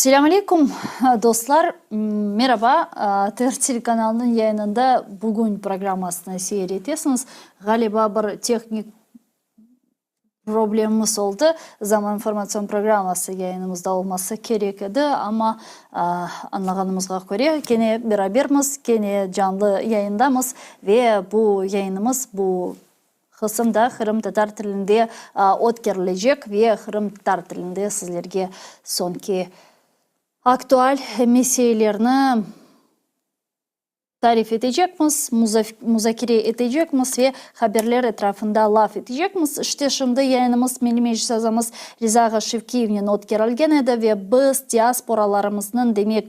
Selâm aleyküm, dostlar. Meraba, TR telekanalınıñ yayınında Bugün programmasını seyir etesiñiz. Ğaliba, bir tehnik problemimiz oldı. Zaman informatsion programması yayınımızda olması kerek edi, amma añlağanımızğa köre, kene berabermiz, kene canlı yayındamız ve bu yayınımız, bu qısım da qırımtatar tilinde ötkerilecek ve qırımtatar tilinde sizlerge soñki aktual meselelerni tarif etecekmiz, muzakere etecekmiz ve haberler etrafında laf etecekmiz. İşte, şimdi yayınımız Milliy Meclis azamız Riza ağa Şevkiyevnen ötkerilgen edi ve biz diasporalarımıznıñ, demek,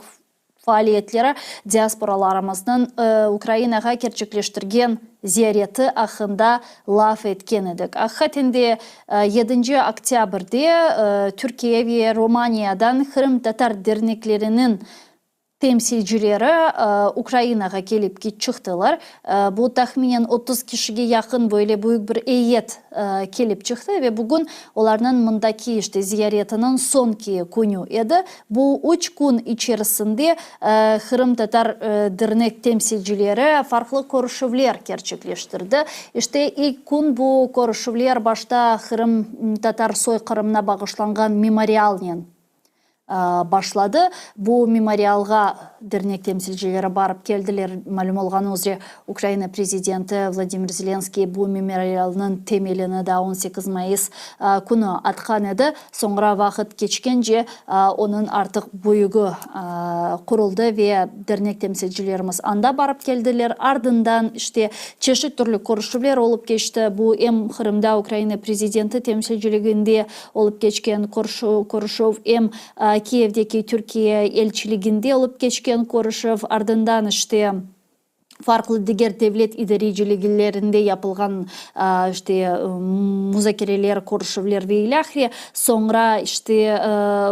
faaliyetleri, diasporalarımıznıñ Ukrainağa kerçekleştirgen ziyareti aqqında laf etken edik. Aqiqaten de, yedinci oktâbrde Türkiye ve Romaniyadan qırımtatar dernekleriniñ temsilcileri Ukrainağa kelip çıqtılar. Bu tahminen 30 kişige yaqın böyle büyük bir eyyet kelip çıqtı ve bugün olarnıñ mındaki işte ziyaretiniñ soñki künü edi. Bu üç kün içerisinde qırımtatar dernek temsilcileri farqlı körüşüvler kerçekleştirdi. İşte ilk kün bu körüşüvler başta qırımtatar soyqırımına bağışlanğan memorialnen başladı. Bu memorialğa dernek temsilcileri barıp keldiler. Malüm olğanı üzre, Ukraina prezidenti Vladimir Zelenskiy bu memorialnıñ temelini daa 18 mayıs künü atqan edi. Soñra vaqıt keçkence onıñ artıq büyügi quruldı ve dernek temsilcilerimiz anda barıp keldiler. Ardından işte çeşit türlü körüşüvler olıp keçti. Bu em Qırımda Ukraina prezidenti temsilciliginde olıp keçken körüşüv, em Kiyevdeki Türkiye elçiliginde olıp keçken körüşüv, ardından işte farqlı diger devlet idareciliglerinde yapılğan işte muzakereler, körüşüvler ve ilâhre. Soñra işte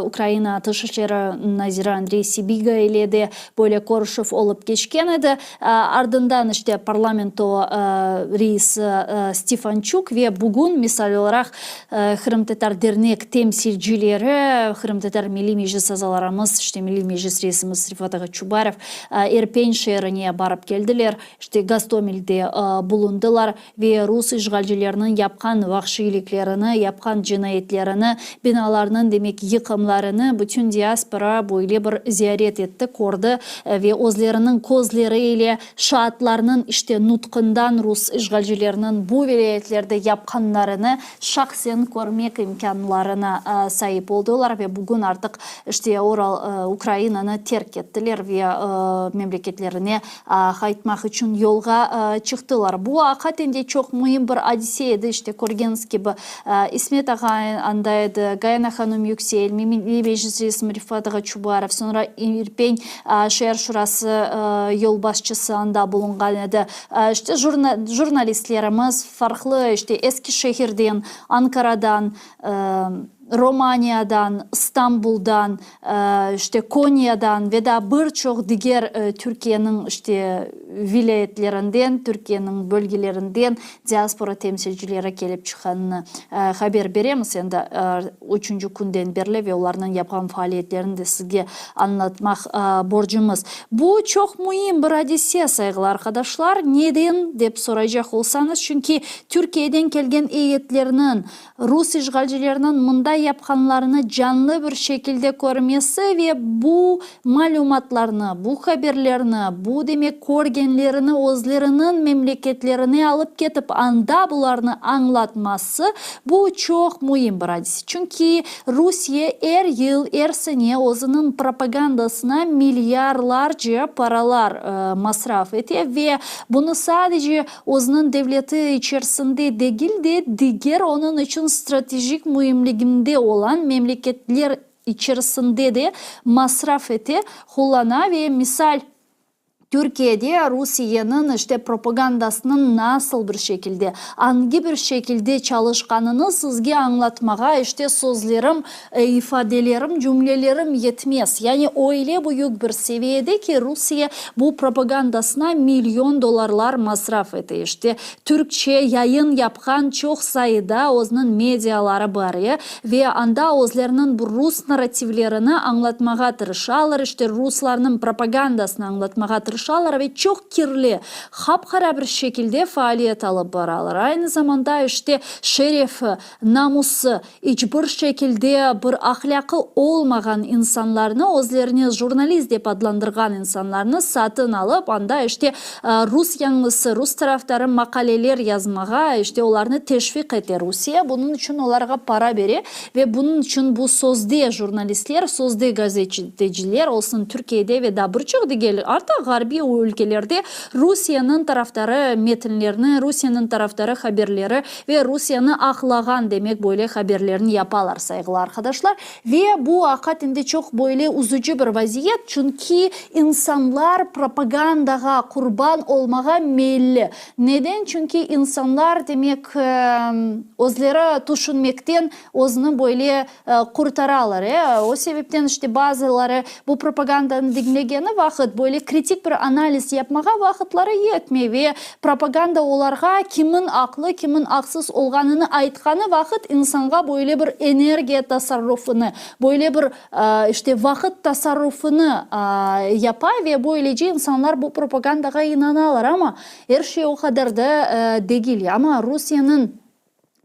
Ukraina Tış işleri naziri Andrey Sibiga ile de böyle körüşüv olıp keçken edi. Ardından işte parlamento reisi Stefançuk ve bugün, misal olaraq, Qırımtatar dernek temsilcileri, Qırımtatar Milliy Meclis azalarımız, işte Milliy Meclis reisimiz Refat ağa Çubarov Irpen şeerine barıp keldiler, işte Gostomelde bulundılar ve rus işğalcileriniñ yapqan vahşiyliklerini, yapqan cinayetlerini, binalarnıñ, demek, yıqımlarını bütün diaspora böyle bir ziyaret etti, kördi ve özleriniñ közleri ile Şaatlarnıñ, işte, nutqından rus işğalcileriniñ bu vilâyetlerde yapqanlarını şahsen körmek imkânlarına saip oldılar ve bugün artıq, işte, Ukrainanı terk ettiler ve memleketlerine qaytmaq içün yolğa çıqtılar. Bu, aqiqaten de, çoq müim bir adise edi, işte, körgeniñiz kibi, İsmet ağa anda edi, Gayana hanım Yüksel, Milliy Meclis reisi Refat ağa Çubarov, soñra İrpen şeer şurası yolbaşçısı anda bulunğan edi. İşte, jurnalistlerimiz farqlı, işte, Eskişehirden, Ankaradan, Romaniyadan, İstanbuldan, işte, Konyadan ve daa bir çoq diger Türkiyeniñ, işte, vilâyetlerinden, Türkiyeniñ bölgelerinden diaspora temsilcileri kelip çıqqanını haber beremiz. Endi üçünci künden berli ve olarnıñ yapqan faaliyetlerini de sizge añlatmaq borcumız. Bu çoq müim bir adise, sayğılı arqadaşlar. Neden, dep soraycaq olsañız, çünki Türkiyeden kelgen eyyetlerniñ Rus işğalcileriniñ mında yapqanlarını canlı bir şekilde körmesi ve bu malümatlarnı, bu haberlerni, bu, demek, körgenlerini özleriniñ memleketlerine alıp ketip, anda bularnı añlatması, bu çoq müim bir adise. Çünki Rusiye er yıl, er sene özüniñ propagandasına milyarlarca paralar masraf ete ve bunı sadece Özüniñ devleti içerisinde degil de, diger onıñ içün stratejik müimliginde olan memleketler. içerisinde de masraf ete, qullana ve misal, Türkiyede Rusiyeniñ işte propagandasınıñ nasıl bir şekilde, angi bir şekilde çalışqanını sizge añlatmağa işte sözlerim, ifadelerim, cümlelerim yetmez. Yani öyle büyük bir seviyede ki, Rusiye bu propagandasına milyon dollarlar masraf ete. İşte türkçe yayın yapqan çoq sayıda özüniñ mediaları bar ve anda özleriniñ bu rus narrativlerini añlatmağa tırışalar, işte ruslarnıñ propagandasını añlatmağa tırışalar ve çoq kirli, hap-qara bir şekilde faaliyet alıp baralar. Aynı zamanda işte şerefi, namusı, iç bir şekilde bir ahlâqı olmağan insanlarnı, özlerine jurnalist dep adlandırğan insanlarnı satın alıp, anda işte rus yañlısı, rus tarafdarı maqaleler yazmağa, işte olarnı teşviq ete Rusiye, bunıñ içün olarğa para bere ve bunıñ içün bu sözde jurnalistler, sözde gazeteciler olsun Türkiyede ve daa bir çoq diger, artıq ğarbiy ülkelerde Rusiyeniñ tarafdarı metinlerni, Rusiyeniñ tarafdarı haberleri ve Rusiyeni aqlağan, demek, böyle haberlerni yapalar, sayğılı arqadaşlar. Ve bu aqaten de çoq böyle üzüci bir vaziyet, çünki insanlar propagandağa qurban olmağa meyilli. Neden? Çünki insanlar, demek, özleri tüşünmekten özüni böyle qurtaralar. E, o sebepten işte bazıları bu propagandanı diñlegeni vaqıt böyle kritik bir analiz yapmağa vaqıtları yetmey ve propaganda olarğa kimin aqlı, kimin aqsız olğanını aytqanı vaqıt insanğa böyle bir energiya tasarrufını, böyle bir, işte, vaqıt tasarrufını yapa ve böylece insanlar bu propagandağa inanalar. Amma er şey o qadar da degil. Amma Rusiyeniñ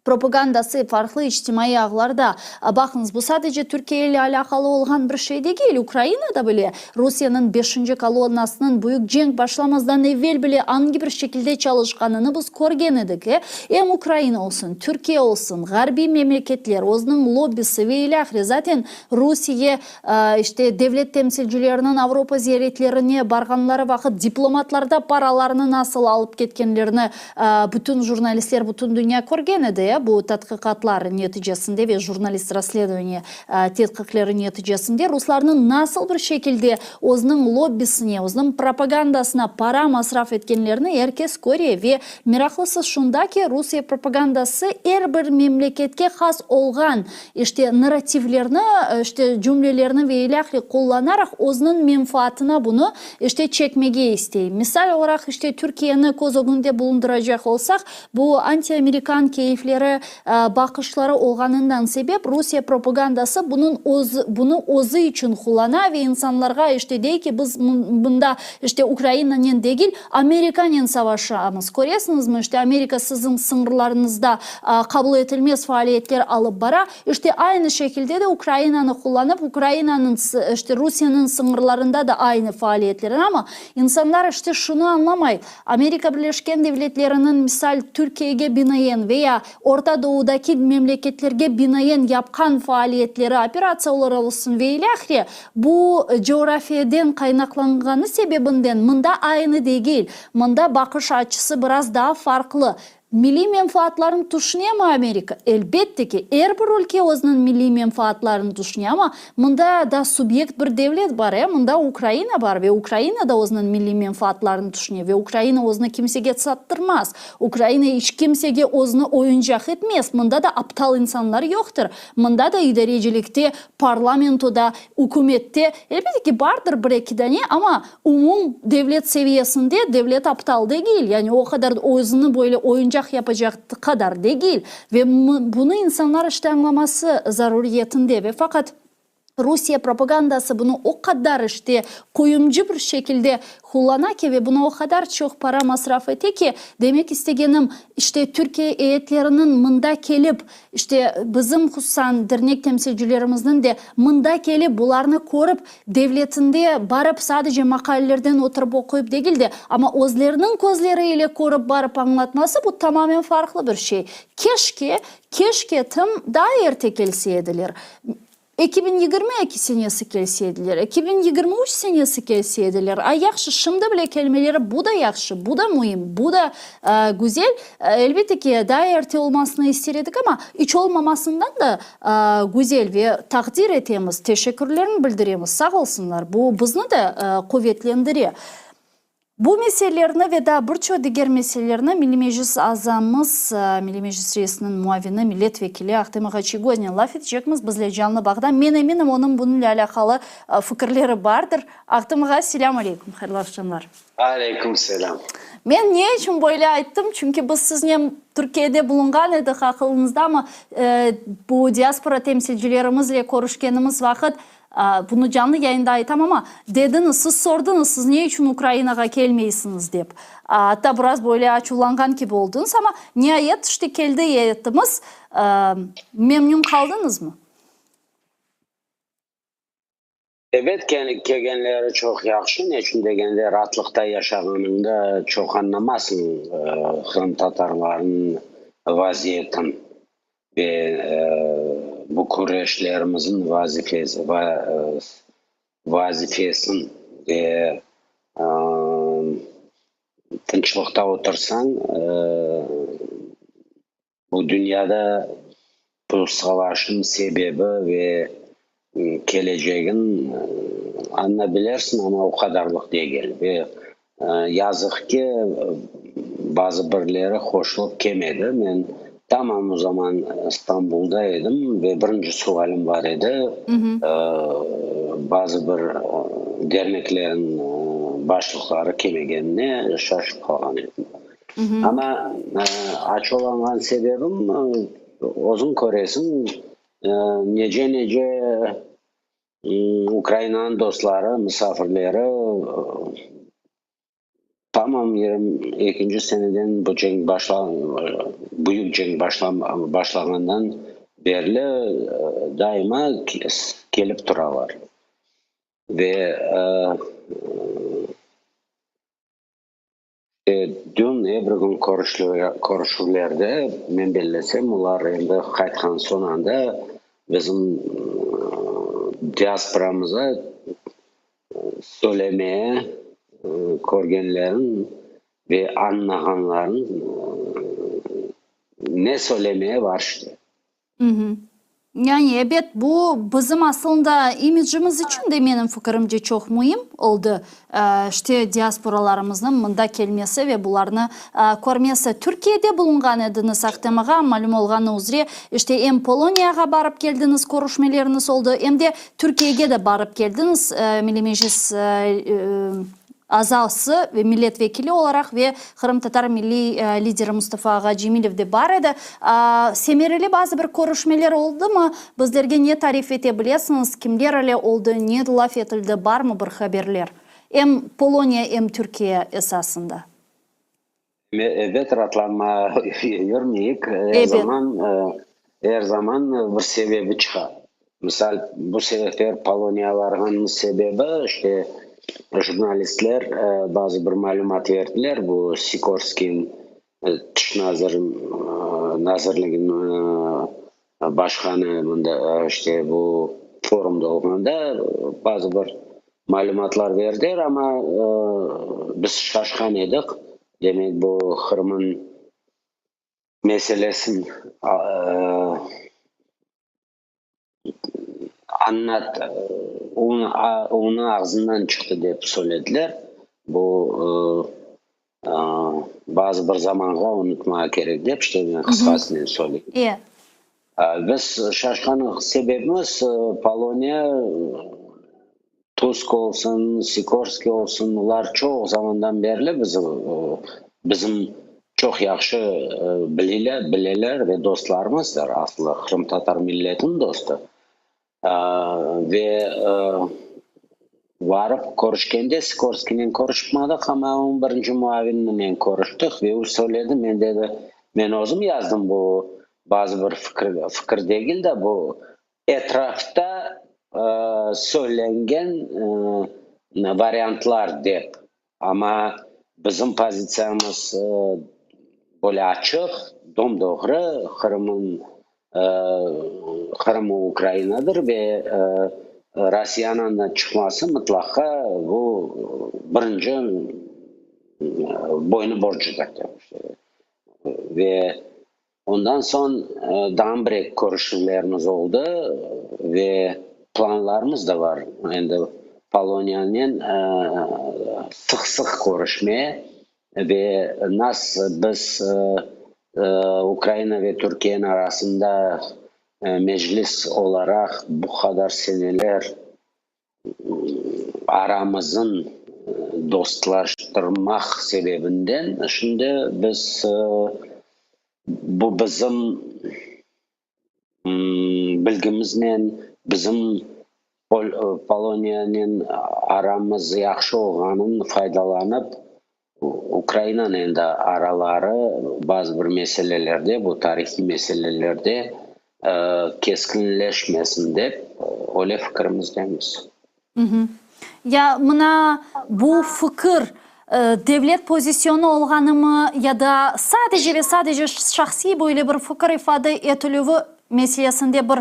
Propagandası farqlı içtimaiy ağlarda. Baqıñız, bu sadece Türkiye ile alâqalı olğan bir şey degil, Ukrainada bile Rusiyeniñ beşinci kolonnasınıñ büyük cenk başlamazdan evel bile angi bir şekilde çalışqanını biz körgen edik. Em Ukraina olsun, Türkiye olsun, ğarbiy memleketler, özüniñ lobbisi ve ilâhre, zaten Rusiye, işte, devlet temsilcileriniñ Avropa ziyaretlerine barğanları vaqıt diplomatlarda paralarnı nasıl alıp ketkenlerini bütün jurnalistler, bütün dünya körgen edi, bu tadqiqatlar neticesinde ve jurnalist rassledovaniye tedqiqleri neticesinde ruslarnıñ nasıl bir şekilde özüniñ lobbisine, özüniñ propagandasına para masraf etkenlerini er kes köre ve meraqlısı şunda ki, Rusiye propagandası er bir memleketke has olğan İşte, narrativlerni, işte, cümlelerni ve ilâhre qullanaraq özüniñ menfaatına bunı, işte, çekmege istey. Misal olaraq, işte, Türkiyeni köz ögünde bulundıracaq olsaq, bu antiamerikan keyfleri, baqışları olğanından sebep Rusiye propagandası bunıñ öz, bunı özü içün qullana ve insanlarğa, işte, dey ki, biz mında, işte, Ukrainanen degil, Amerikanen savaşamız. Köresiñizmi, işte, Amerika siziñ sıñırlarıñızda qabul etilmez faaliyetler alıp bara. İşte, aynı şekilde de Ukrainanı qullanıp, Ukrainanıñ, işte, Rusiyeniñ sıñırlarında da aynı faaliyetler. Amma insanlar, işte, şunı añlamay, Amerika Birleşken Devletleriniñ, misal, Türkiyege binaen veya Orta Doğudaki memleketlerge binaen yapqan faaliyetleri, operatsiyalar olsun ve ilâhre, bu coğrafiyeden qaynaqlanğanı sebebinden mında aynı degil, mında baqış açısı biraz daa farqlı. Milliy menfaatlarını tüşünemi Amerika? Elbette ki, er bir ülke özüniñ milliy menfaatlarını tüşüne, amma mında da subyekt bir devlet bar, e, mında Ukraina bar ve Ukraina da özüniñ milliy menfaatlarını tüşüne ve Ukraina özüni kimsege sattırmaz, Ukraina iç kimsege özüni oyuncaq etmez, mında da aptal insanlar yoqtır, mında da idarecilikte, parlamentoda, ükümette, elbette ki, bardır bir-eki dane, amma Umum devlet seviyesinde devlet aptal degil, yani o qadar özüni böyle oyuncaq yapacaq qadar degil. Ve bunı insanlar işte añlaması zaruriyetinde ve faqat Rusiye propagandası bunı o qadar işte quyumcı bir şekilde qullana ki ve buna o qadar çoq para masraf ete ki, demek istegenim, işte Türkiye eyetleriniñ mında kelip, İşte, bizim, hususan, dernek temsilcilerimizniñ de mında kelip, bularnı körip, devletinde barıp, sadece maqalelerden oturıp oquyıp degil de, amma özleriniñ közleri ile körip barıp añlatması, bu tamamen farqlı bir şey. Keşke, keşke tım daa erte kelse ediler. 2022 senesi kelse ediler, 2023 senesi kelse ediler, a yahşı, şimdi bile kelmeleri bu da yahşı, bu da müim, bu da güzel. Elbette ki, daa erte olmasını ister edik, amma iç olmamasından da güzel ve taqdir etemiz, teşekkürlerni bildiremiz, sağ olsunlar, bu bizni de quvetlendire. Bu meselelerni ve daa bir çoq diger meselelerni Milliy Meclis azamız, Milliy Meclis reisiniñ muavini, millet vekili Ahtem ağa Çiygoznen laf etecekmiz. Bizle canlı bağda. Men eminim, onıñ bunıñle alâqalı fikirleri bardır. Ahtem ağa, selâm aleyküm, hayırlı aqşamlar. Aleyküm selâm. Men ne içün böyle ayttım? Çünki biz siznen Türkiyede bulunğan edik, aqılıñızdamı, bu diaspora temsilcilerimizle körüşkenimiz vaqıt, Bunı canlı yayında aytam, amma dediñiz, siz sordıñız, siz ne içün Ukrainağa kelmeysiñiz dep. Atta biraz böyle açuvlanğan kibi oldıñız, amma niayet, işte keldi eyetimiz. Memnün qaldıñızmı? Ebet, kelgenleri çoq yahşı, ne içün degende, raatlıqta yaşağanıñda çoq añlamasıñ qırımtatarlarnıñ vaziyetin. Ve bu küreşlerimizin vazifesi, vazifesin ve tınçlıqta otursañ, bu dünyada bu savaşnıñ sebebi ve kelecegin añlabilersiñ, amma o qadarlıq degil. Ve Yazıq ki, bazı birleri hoşluq kelmedi. Men tamam o zaman İstanbulda edim ve birinci sualim bar edi. Bazı bir derneklerniñ başlıqları kelmegenine şaşıp qalğan edim. Amma açuvlanğan sebebim, özüñ köresiñ, nece-nece Ukrainanıñ dostları, musafirleri tamam 22 seneden bu cenk başla, büyük cenk başlağandan berli daima kelip turalar. Ve Dün er bir kün körüşüvlerde, men bellesem, olar endi qaytqan soñ anda bizim diasporamıza söylemeye körgenlerin ve añlağanların ne söylemeye var işte. Yani, ebet, bu bizim aslında imicimiz içün de, menim fikirimce, çoq müim oldı, işte, diasporalarımıznıñ mında kelmesi ve bularnı körmesi. Türkiyede bulunğan ediñiz, Ahtem ağa, malüm olğanı üzre, işte, em Poloniyağa barıp keldiñiz, körüşmeleriñiz oldı, em de Türkiyege de barıp keldiñiz, Milliy Meclis azası ve millet vekili olaraq ve qırımtatar milliy lideri Mustafa ağa Cemilev de bar edi. Semereli bazı bir körüşmeler oldımı? Bizlerge ne tarif ete bilesiñiz? Kimler ile oldı, ne laf etildi, barmı bir haberler? Em Poloniya, em Türkiye esasında. Ebet, raatlanma yürmeyik. Er zaman, er zaman bir sebebi çıqa. Misal, bu sefer Poloniyağa barğanımız sebebi, işte, jurnalistler bazı bir malümat berdiler, bu Sikorskiyniñ tış nazir, nazirliginiñ başqanı mında, işte, bu forumda olğanda bazı bir malümatlar berdiler, amma biz şaşqan edik, demek, bu Qırımnıñ meselesini añlat, onıñ ağzından çıqtı dep söylediler. Bu bazı bir zamanğa unutmağa kerek dep, işte men qısqasınen söyleyim. Biz şaşqan sebebimiz, Poloniya, Tusk olsun, Sikorskiy olsun, olar çoq zamandan berli bizim çoq yahşı bileler ve dostlarımızdır, aslı qırımtatar milletiniñ dostu. Ve varıp körüşkende Sikorskiynen körüşmadıq, amma onıñ birinci muavininen körüştik ve o söyledi, men dedi, men özüm yazdım bu bazı bir fikir, fikir degil de, bu etrafta söylengen variantlar dep. Amma bizim pozitsiyamız böyle açıq, dom-doğru, Qırımnıñ. Qırım Ukrainadır ve Rossiyanıñ çıqması mıtlaqa bu birinci boynu borcudır. Ve ondan soñ daa bir eki körüşüvlerimiz oldı ve planlarımız da bar endi Poloniyanen sıq-sıq körüşme ve nas biz Ukraina ve Türkiyeniñ arasında Meclis olaraq bu qadar seneler aramızın dostlaştırmaq sebebinden şimdi biz bu bizim bilgimiznen bizim Poloniyanen aramız yahşı olğanın faydalanıp Ukrainanen de araları bazı bir meselelerde, bu tarihiy meselelerde keskinleşmesin dep, öyle fikirimizdemiz. Ya mına bu fikir devlet pozisyonı olğanımı ya da sadece ve sadece şahsiy böyle bir fikir ifade etilüvi meselesinde bir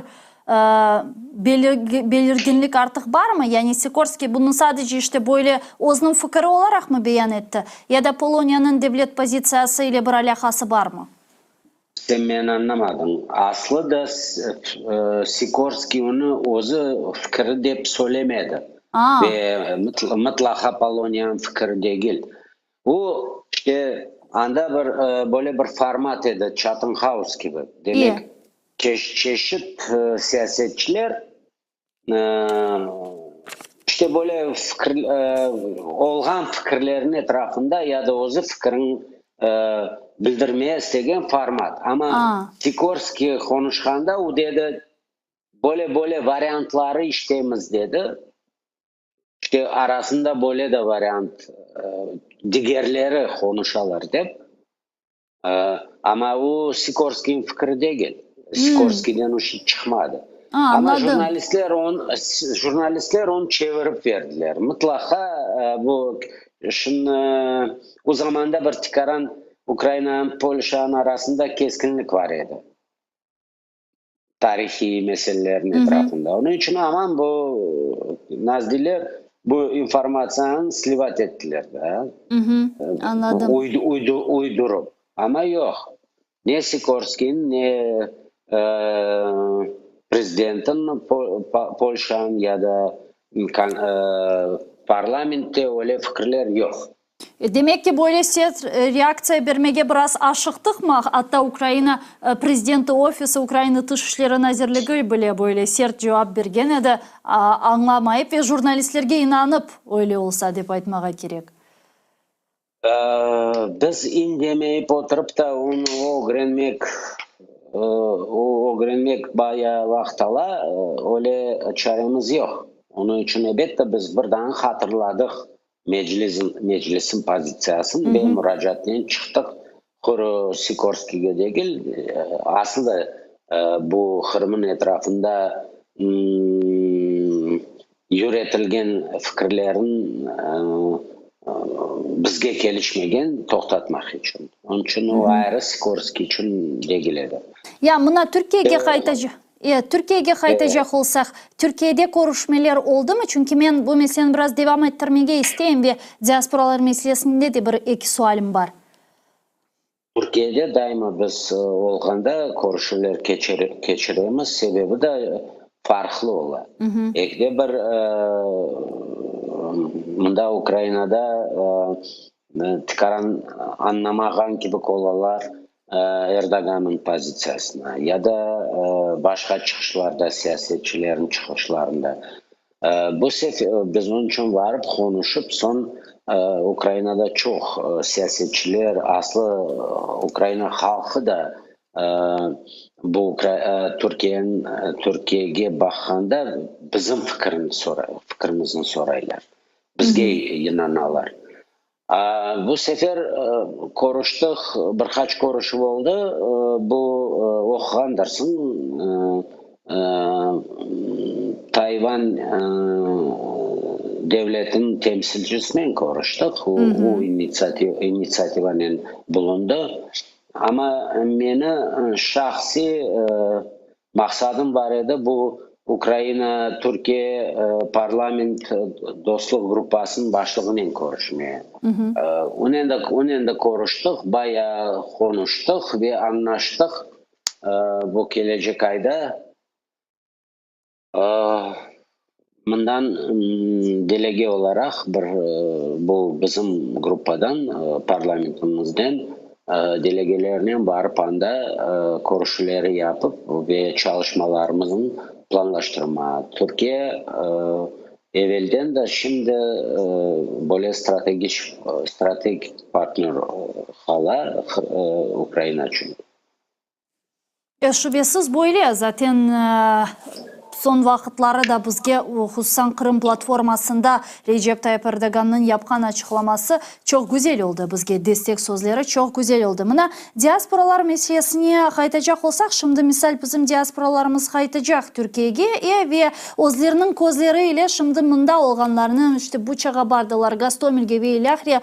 Belirginlik artıq barmı? Yani Sikorskiy bunı sadece işte böyle özüniñ fikiri olaraqmı beyan etti, ya da Poloniyanıñ devlet pozitsiyası ile bir alâqası barmı? Sen meni añlamadıñ. Aslı da Sikorskiy onı özü fikiri dep söylemedi. Ve mıtlaqa Poloniyanıñ fikiri degil. Bu, işte, anda bir böyle bir format edi, Chatham House kibi. Demek, çeşit siyasetçiler işte böyle fikir, olğan fikirlerniñ etrafında ya da özü fikirini bildirmeye istegen format. Amma Sikorskiy qonuşqanda o dedi, böyle-böyle variantları işteymiz dedi. İşte arasında böyle de variant, digerleri qonuşalar dep. Amma o Sikorskiyniñ fikri degil. Sikorskiyden o şey çıqmadı. Amma jurnalistler onı, jurnalistler onı çevirip berdiler. Mıtlaqa bu şimdi o zamanda bir tikaran Ukrainanıñ Polşanıñ arasında keskinlik bar edi. Tarihiy meselelerniñ etrafında. Onıñ içün aman bu nazdiler bu informatsiyanı slivat ettiler da. Añladım. Uydurıp. Amma yoq. Ne Sikorskiyniñ, ne prezidentniñ Polşanıñ ya da parlamentte öyle fikirler yoq. Demek ki, böyle sert reaktsiya bermege biraz aşıqtıqmı? Atta Ukraina Prezidenti ofisi, Ukraina Tış işleri nazirligi bile böyle sert cevap bergen edi, añlamayıp ve jurnalistlerge inanıp, öyle olsa, dep aytmağa kerek. Biz indemeyip oturıp da onı ögrenmek, ögrenmek bayağı vaqıt ala, öyle çaremiz yoq. Onıñ içün, elbette, biz birden hatırladıq Meclisin pozitsiyasını ve muracaatnen çıqtıq. Quru Sikorskiyge degil, aslı da bu Qırımnıñ etrafında yürütilgen fikirlerniñ bizge kelişmegen toqtatmaq içün. Onıñ içün o ayrı Sikorskiy içün degil edi. Ya mına Türkiyege qaytacaq. E, Türkiyege qaytacaq olsaq, Türkiyede körüşmeler oldımı? Çünki men bu meseleni biraz devam ettirmege isteyim ve diasporalar meselesinde de bir eki sualim bar. Türkiyede daima biz olğanda körüşüvler keçiremiz, sebebi de farqlı ola. Ekide bir mında Ukrainada tikaran añlamağan kibi olalar, Erdoğannıñ pozitsiyasına ya da başqa çıqışlarda, siyasetçilerniñ çıqışlarında. Bu sefer biz onıñ içün barıp qonuşıp, soñ Ukrainada çoq siyasetçiler, aslı Ukraina halqı da bu Türkiyeniñ, Türkiyege baqqanda bizim fikirimizni soraylar, bizge inanalar. Bu sefer körüştik, bir qaç körüşüv oldı. Bu oquğandırsıñ, Tayvan devletiniñ temsilcisinen körüştik, o initsiativanen bulundı. Amma meni şahsiy. Maqsadım bar edi, bu Ukraina, Türkiye parlament dostluq gruppasınıñ başlığınen körüşmeye. Onen de, onen de körüştik, bayağı qonuştıq ve añlaştıq, bu kelecek ayda Mından delege olaraq bir bu bizim gruppadan, parlamentimizden delegelernen barıp anda körüşüleri yapıp ve çalışmalarımıznı planlaştırma. Türkiye evelden de şimdi böyle strategik partnör qala Ukraina içün. Şübesiz böyle, zaten soñ vaqıtları da bizge, hususan Qırım platformasında Recep Tayyip Erdogannıñ yapqan açıqlaması çoq güzel oldı, bizge destek sözleri çoq güzel oldı. Mına, diasporalar meselesine qaytacaq olsaq, şimdi misal bizim diasporalarımız qaytacaq Türkiyege ve özleriniñ közleri ile şimdi mında olğanlarını, işte Buçağa bardılar, Gostomelge ve ilâhre,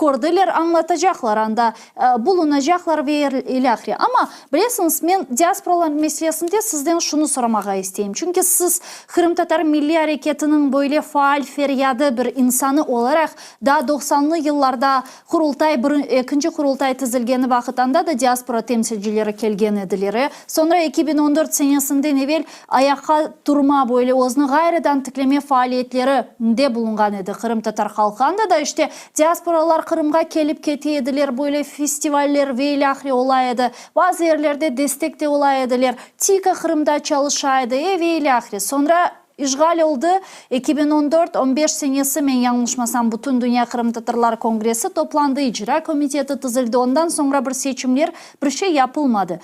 Kördiler, añlatacaqlar, anda bulunacaqlar ve ilâhre. Amma, bilesiñiz, men diasporalar meselesinde sizden şunı soramağa isteyim. Çünki siz qırımtatar milliy areketiniñ böyle faal, feryadı bir insanı olaraq, daa doqsanlı yıllarda Qurultay, bir, ekinci Qurultay tizilgeni vaqıt anda da diaspora temsilcileri kelgen ediler. E, soñra 2014 senesinden evel Ayaqqa turma, böyle özni ğayrıdan tikleme faaliyetleri nde bulunğan edi qırımtatar halqı. Anda da işte diasporalar Qırımğa kelip kete ediler, böyle festivaller ve ilâhre ola edi. Bazı yerlerde destek de ola ediler. TİKA Qırımda çalışa edi e ve ilâhre. Soñra işğal oldı, 2014, on beş senesi, men yañlışmasam, Bütündünya qırımtatarlar kongressi toplandı, icra komiteti tizildi, ondan soñra bir seçimler, bir şey yapılmadı.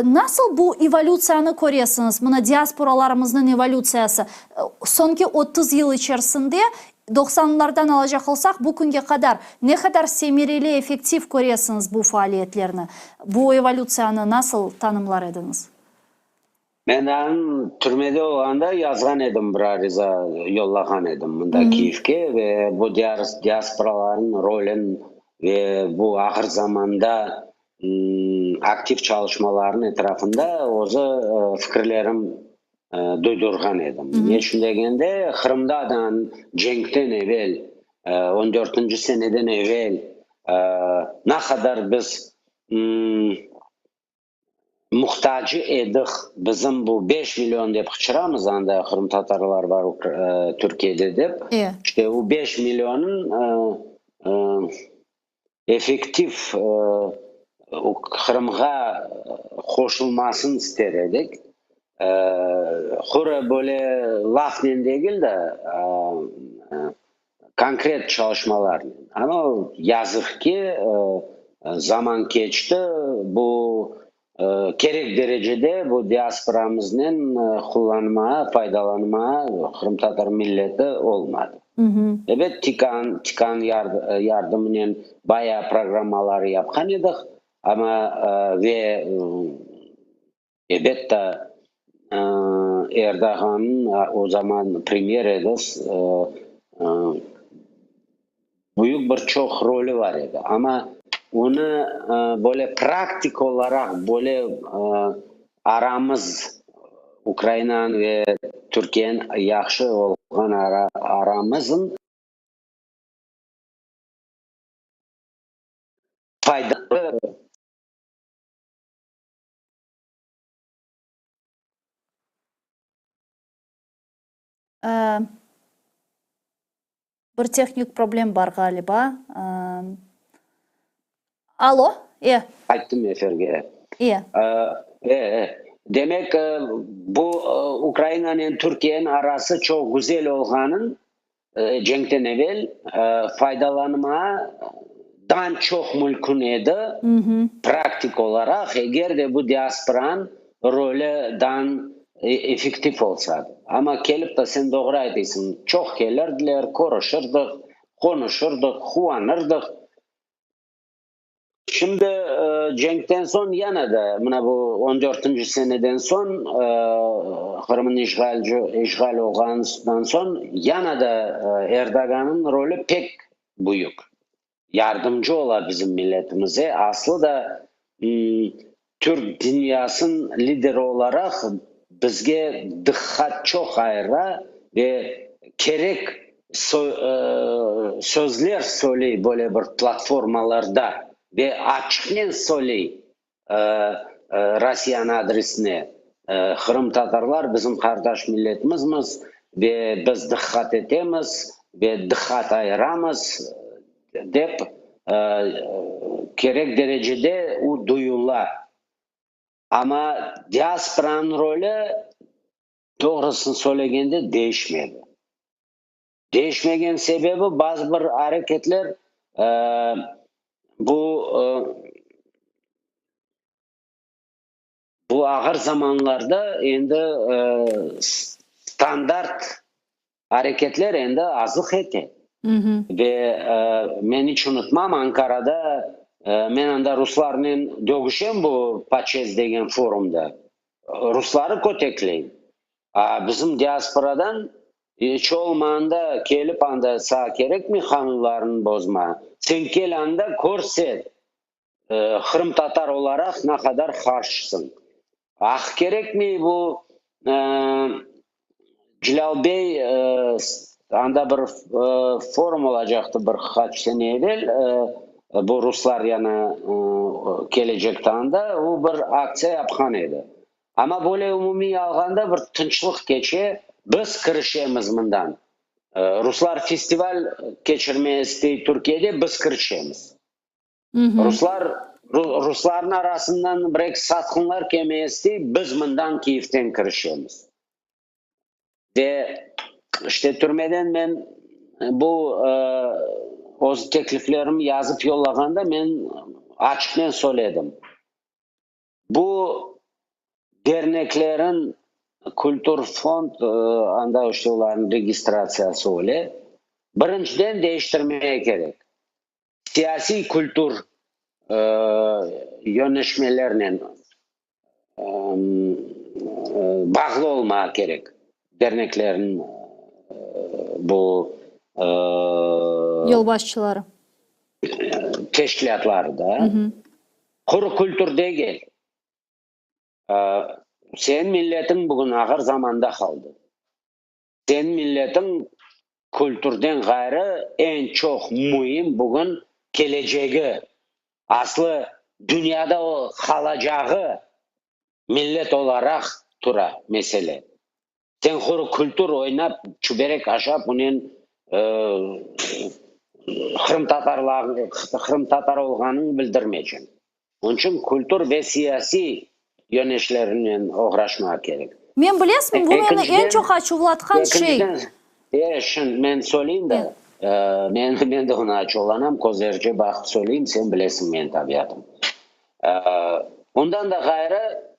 Nasıl bu evolütsiyanı köresiñiz, mına diasporalarımıznıñ evolütsiyası, soñki 30 yıl içerisinde, doqsanlardan alacaq olsaq, bu künge qadar ne qadar semereli, effektiv köresiñiz bu faaliyetlerni, bu evolütsiyanı nasıl tanımlar ediñiz? Men daa türmede olğanda yazğan edim bir ariza, yollağan edim mında Kiyevge ve bu diasporalarnıñ rolün ve bu ahır zamanda aktiv çalışmalarnıñ etrafında özü fikirlerim duydurğan edim. Ne içün degende, Qırımda da cenkten evel, on dörtünci seneden evel ne qadar biz muhtacı edik, bizim bu 5 million dep qıçıramız anda qırımtatarlar bar Türkiyede dep, işte o 5 millionın effektiv Qırımğa qoşulmasını ister edik. Quru böyle lafnen degil de, konkret çalışmalarnen. Amma yazıq ki, zaman keçti, bu kerek derecede bu diasporamıznen qullanmağa, faydalanmağa qırımtatar milleti olmadı. Ebet, TİKAn, TİKAn yardımınen bayağı programmalar yapqan edik, amma ve Ebet de, Erdoğannıñ, o zaman premyer edi, büyük bir çoq rolü bar edi. Amma onı böyle praktik olaraq, böyle aramız, Ukrainanıñ ve Türkiyeniñ yahşı olğan aramızın faydalı. Bir tehnik problem bar ğaliba. Alo, e. Qayttım efirge. E. E, e. Demek, bu Ukrainanen Türkiyeniñ arası çoq güzel olğanın Cenkten evel faydalanma dan çoq mülkün edi, praktik olaraq, eger de bu diasporanıñ rolü dan effektiv olsa. Amma kelip de, sen doğru aytıysıñ, çoq kelirdiler, körüşirdik, qonuşırdıq, quvanırdıq. Şimdi cenkten soñ yana da, mına bu on dörtünci seneden soñ, Qırımnıñ işğalci, işğal olğanından soñ yana da Erdoğannıñ rolü pek büyük. Yardımcı ola bizim milletimize. Aslı da. Türk dünyasınıñ lideri olaraq bizge diqqat çoq ayıra ve kerek sözler söyley böyle bir platformalarda ve açıqnen söyley Rossiyanıñ adresine, Qırımtatarlar bizim qardaş milletimizmiz ve biz diqqat etemiz ve diqqat ayıramız dep kerek derecede o duyula. Amma diasporanıñ rolü, doğrusını söylegende, değişmedi. Değişmegen sebebi, bazı bir areketler bu bu ağır zamanlarda endi standart areketler endi azlıq ete. Ve men iç unutmam, Ankarada men anda ruslarnen dögüşem bu PACES degen forumda. Rusları kötekleyim. A bizim diasporadan iç olmağanda kelip anda saña kerekmi qanunlarnı bozma? Sen kel anda körset, qırımtatar olaraq ne qadar qarşısıñ. Ah kerekmi bu Celâl bey anda bir forum olacaqtı bir qaç sene evel, bu ruslar yani kelecekti anda, o bir aktsiya yapqan edi. Amma böyle umumiy alğanda bir tınçlıq keçe, biz kirişemiz mından. Ruslar festival keçirmeye istey Türkiyede, biz kirişemiz. Ruslar, ruslarnıñ arasından bir-eki satqınlar kelmeye istey, biz mından Kiyevden kirişemiz. Ve işte türmeden men bu öz tekliflerimi yazıp yollağanda men açıqnen söyledim. Bu derneklerin Kültür fond, anda işte olarnıñ registratsiyası öyle, birinciden değiştirmeye kerek. Siyasiy kültür yönleşmelernen bağlı olmağa kerek derneklerniñ bu Yolbaşçıları. Teşkilâtları da. Quru kültür degil. Seniñ milletiñ bugün ağır zamanda qaldı. Seniñ milletiñ kültürden ğayrı eñ çoq müim bugün kelecegi, aslı dünyada qalacağı millet olaraq tura mesele. Sen quru kültür oynap, çüberek aşap, onen qırımtatar olğanıñ bildirmeycem. Onıñ içün kültür ve siyasiy yöneşlerinen oğraşmağa kerek. Men bilesizmi, bu meni eñ çoq açuvlatqan şey. Ekinciden, şimdi men söyleyim de, men de oña açuvlanam, közlerce baqıp söyleyim, sen bilesiñ menim tabiatım. Ondan da ğayrı,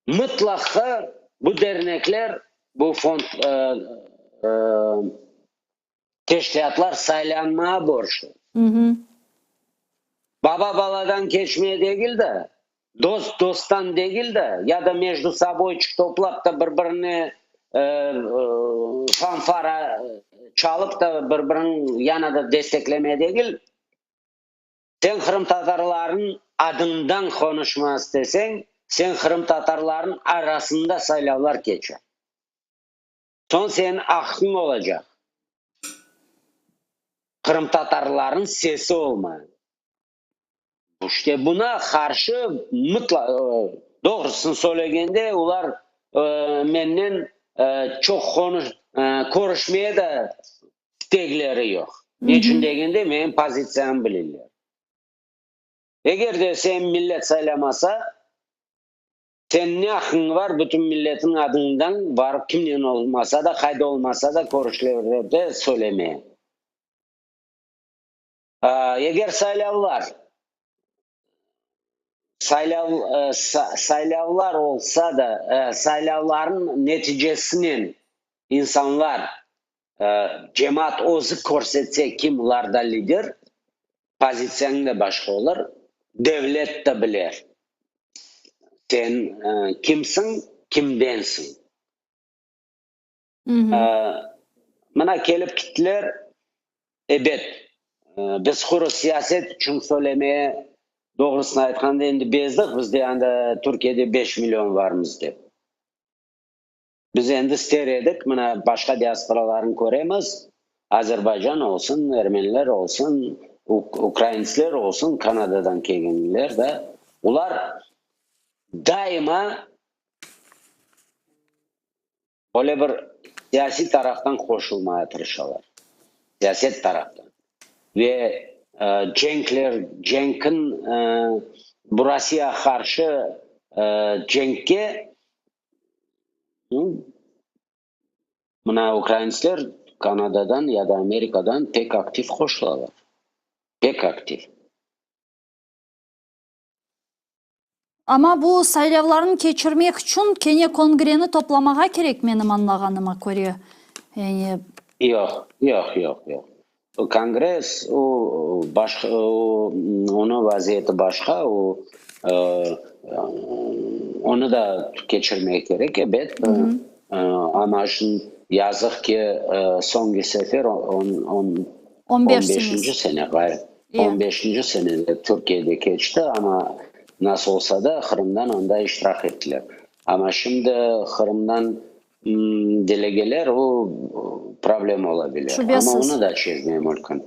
mıtlaqqa bu dernekler, bu fond, teşkilâtlar saylanmağa borclu. Baba baladan keçmeye degil de, dost dosttan degil de, ya da mejdusoboyçıq toplap da bir-birine fanfara çalıp da bir-birini yana da desteklemeye degil, sen qırımtatarlarnıñ adından qonuşmaq isteseñ, sen qırımtatarlarnıñ arasında saylavlar keçir. Soñ seniñ aqqıñ olacaq qırımtatarlarnıñ sesi olmağa. İşte buna qarşı mıtla, doğrusını söylegende, olar menden çoq körüşmeye de istegleri yoq. Neçün degende, menim pozitsiyamı bilirler. Eger de seni millet saylamasa, Sen ne aqqıñ bar bütün milletiñ adından barıp kimnen olmasa da, qayda olmasa da körüşlerde söylemeye? Eger saylavlar saylav saylavlar olsa da, saylavlarnıñ neticesinen insanlar, cemaat özü körsetse kim olarda lider, pozitsiyañ da başqa olur, devlet de biler. Sen kimsiñ, kimdensiñ? Mına kelip kittiler, ebet, biz quru siyaset içün söylemeye. Doğrusını aytqanda, endi bezdik, biz de anda Türkiyede 5 million varmız dep. Biz endi ister edik, mına başqa diasporalarnı köremiz, Azerbaycan olsun, ermeniler olsun, ukraintsler olsun, Kanadadan kelgenler da, olar daima böyle bir siyasiy taraftan qoşulmağa tırışalar, siyaset taraftan. Ve cenkler, cenkin, bu Rossiyağa qarşı cenkke Mına ukraintsler Kanadadan ya da Amerikadan pek aktiv qoşulalar. Pek aktiv. Amma bu saylavlarnı keçirmek içün kene kongreni toplamağa kerek, menim añlağanıma köre. Yani. Yoq, yoq, yoq, yoq. Kongress, o başqa, o onıñ vaziyeti başqa, o onı da keçirmek kerek, ebet, amma şimdi yazıq ki, soñki sefer on on on beşinci sene ğayrı, on beşinci senede Türkiyede keçti, amma nasıl olsa da Qırımdan onda iştirak ettiler. Amma şimdi Qırımdan Delegeler, o problem ola bilir. Amma onı da çezmey mümkün.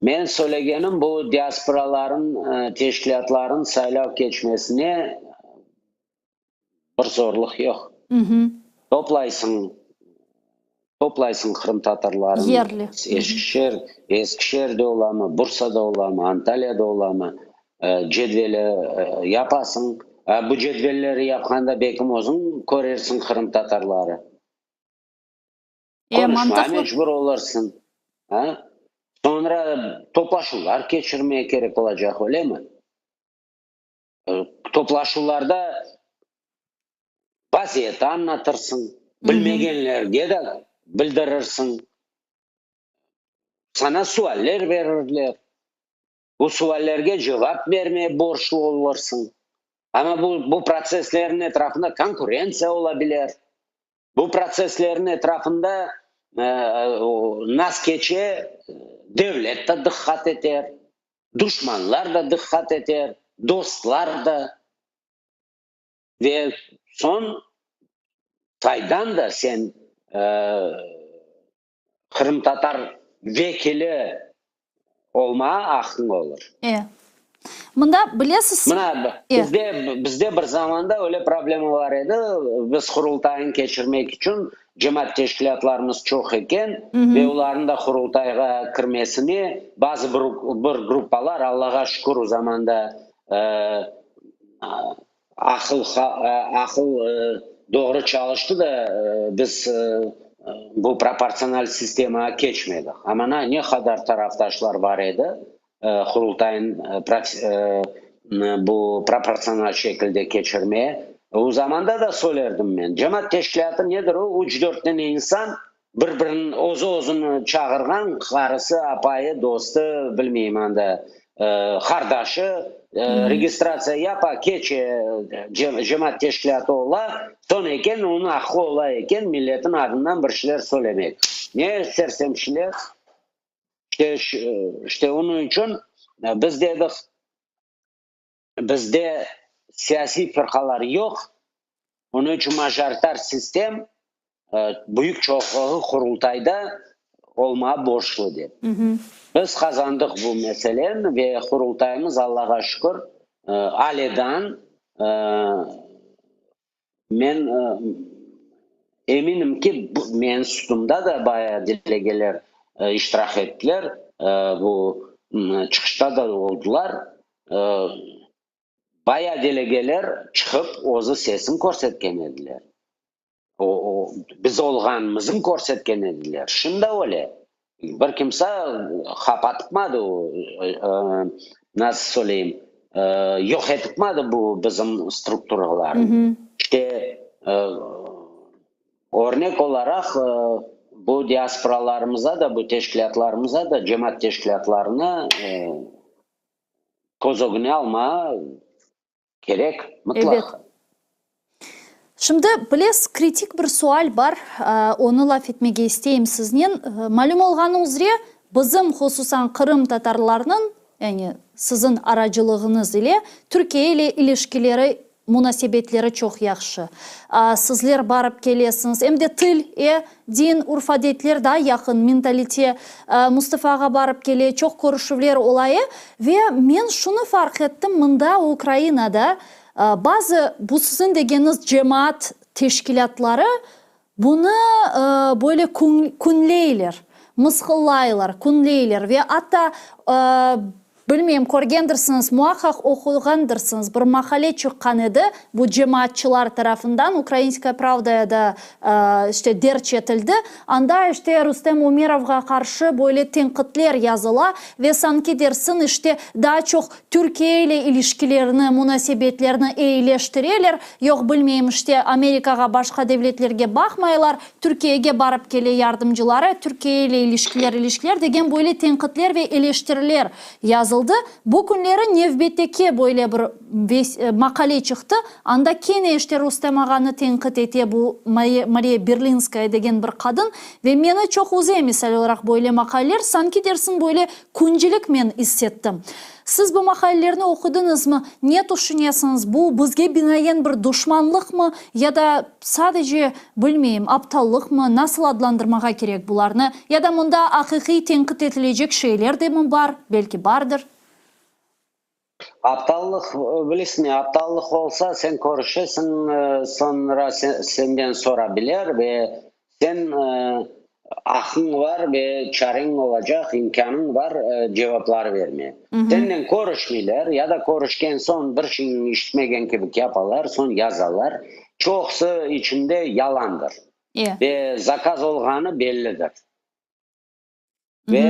Men söylegenim, bu diasporaların, teşkilâtların saylav keçmesine bir zorluq yoq. Toplaysıñ, toplaysıñ qırımtatarların, Yerli. Eskişehir, Eskişehirde olamı, Bursada olamı, Antalyada olamı, cedveli yapasıñ. Bu cedvelleri yapqanda belkim özüñ körersiñ qırımtatarları. Konuşmağa mecbur olursıñ. Soñra toplaşuvlar keçirmege kerek olacaq, öylemi? Toplaşuvlarda vaziyeti añlatırsıñ, bilmegenlerge de bildirirsiñ. Saña sualler berirler. Bu suallerge cevap bermeye borçlu olursıñ. Amma bu, bu protsesslerniñ etrafında konkurentsiya ola bilir. Bu protsesslerniñ etrafında nas keçe, devlet de diqqat eter, duşmanlar da diqqat eter, dostlar da. Ve soñ qaydan da sen qırımtatar vekili olmağa aqqıñ olur. E. Mında, bilesiz. Mına, bizde, bizde bir zamanda öyle problema bar edi, biz Qurultaynı keçirmek içün cemaat teşkilâtlarımız çoq eken ve olarnıñ da Qurultayğa kirmesine bazı bir, bir gruppalar, Allağa şükür, o zamanda Aqıl, aqıl doğru çalıştı da, biz bu proportsional sistemağa keçmedik. Amma ne qadar tarafdaşlar bar edi, Qurultaynı bu proportsional şekilde keçirmeye. O zamanda da söylerdim men, cemaat teşkilâtı nedir o, üç-dört tane insan Bir-birini, özü-özüni çağırğan qarısı, apayı, dostu, bilmeyim anda, qardaşı, registratsiya yapa, keçe, cemaat teşkilâtı ola, soñ eken onıñ aqqı ola eken milletin adından bir şeyler söylemek. Ne sersemçiler? İşte, işte onıñ içün biz dedik, Bizde siyasiy firqalar yoq, onıñ içün majoritar sistem büyük çoqluğı Qurultayda olmağa borclu dep. Biz qazandıq bu meseleni ve Qurultayımız, Allağa şükür, aleden men eminim ki, menim sütümda da bayağı delegeler iştirak ettiler, bu çıqışta da oldılar. Bayağı delegeler çıqıp, özü sesini körsetken ediler. O, biz olğanımızın körsetken ediler. Şimdi öyle. Bir kimse qapatıpmadı, nasıl söyleyim, yoq etipmadı bu bizim strukturalarnı. İşte, örnek olaraq, bu diasporalarımıza da, bu teşkilâtlarımıza da, cemaat teşkilâtlarına köz ögüne almağa Kerek, mıtlaq. Ebet. Şimdi, bilesiz, kritik bir sual bar, onı laf etmege isteyim siznen. Malüm olğanı üzre, bizim, hususan qırımtatarlarnıñ. yani siziñ aracılığıñız ile Türkiye ile ilişkileri, munasebetleri çoq yahşı. Sizler barıp kelesiñiz. Em de til, e, din, urf-adetler daa yaqın, mentalite. Mustafa ağa barıp kele, çoq körüşüvler ola, e. Ve men şunı farq ettim, mında, Ukrainada, bazı bu siziñ degeniñiz cemaat teşkilâtları Bunı böyle künleyler, mısqıllaylar, künleyler ve atta, bilmeyim, körgendirsiñiz, muaqqaq oquğandırsıñız, bir maqale çıqqan edi bu cemaatçılar tarafından, Ukrainskaya pravdaya da işte derc etildi, anda işte Rustem Umerovğa qarşı böyle tenqitler yazıla ve sanki dersiñ işte daa çoq Türkiye ile ilişkilerini, munasebetlerini eyileştireler, yoq, bilmeyim, işte, Amerikağa, başqa devletlerge baqmaylar, Türkiyege barıp kele yardımcıları, Türkiye ile ilişkiler, ilişkiler degen böyle tenqitler ve eleştiriler yazıldı. Bu künleri nevbetteki böyle bir maqale çıqtı, anda kene işte Rustem ağanı tenqit ete bu Mariya Berlinskaya degen bir qadın ve meni çoq üze, misal olaraq, böyle maqaleler, sanki dersiñ böyle Küncilik men issettim. Siz bu maqalelerni oqudıñızmı? Ne tüşünesiñiz, bu bizge binaen bir duşmanlıqmı ya da sadece, bilmeyim, aptallıqmı, nasıl adlandırmağa kerek bularnı? Ya da mında aqiqiy tenqit etilecek şeyler de mi bar, belki bardır? Aptallıq, bilesiñmi, aptallıq olsa, sen körüşesiñ, soñra senden sorabilir ve sen aqqıñ bar ve çareñ olacaq, imkânıñ bar cevaplar verme. Sennen körüşmeyler ya da körüşken soñ bir şeyni işitmegen kibi yapalar, soñ yazalar. Çoqusı içinde yalandır ve zakaz olğanı bellidir. Ve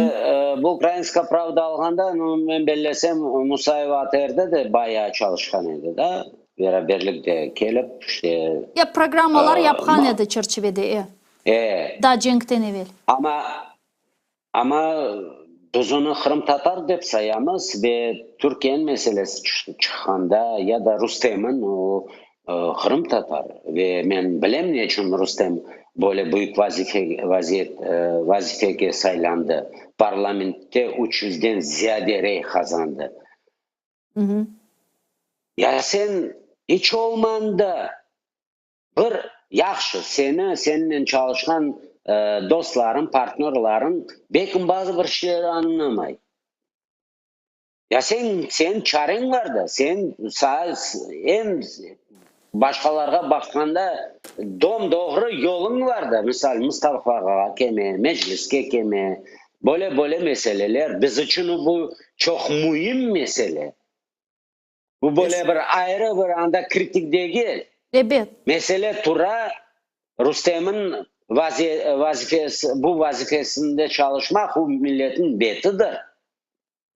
bu Ukrainska pravda alğanda, nu, men bellesem, Musayeva ATRde de bayağı çalışqan edi da, beraberlikte kelip, işte. Ya, programmalar yapqan edi çerçivede, e. E. Daa cenkten evel. Amma, amma biz onı qırımtatar dep sayamız ve Türkiyeniñ meselesi çıqqanda ya da Rustemniñ, o, Qırımtatar ve men bilem ne içün Rustem böyle büyük vazife, vaziyet, vazifege saylandı, parlamentte üç yüzden ziyade rey qazandı. Ya sen iç olmanda bir yahşı, seni, sennen çalışqan dostlarıñ, partnörlarıñ belkim bazı bir şeyleri añlamay. Ya sen, seniñ çareñ bar da, sen saa eñ başqalarğa baqqanda dom-doğru yoluñ bar da, misal, Mustafağa keme, Mecliske keme, böyle-böyle meseleler, biz içün bu çoq müim mesele. Bu böyle bir ayrı bir anda kritik degil. Ebet. Mesele tura, Rustemniñ vazifesi, bu vazifesinde çalışmaq, bu milletniñ betidir.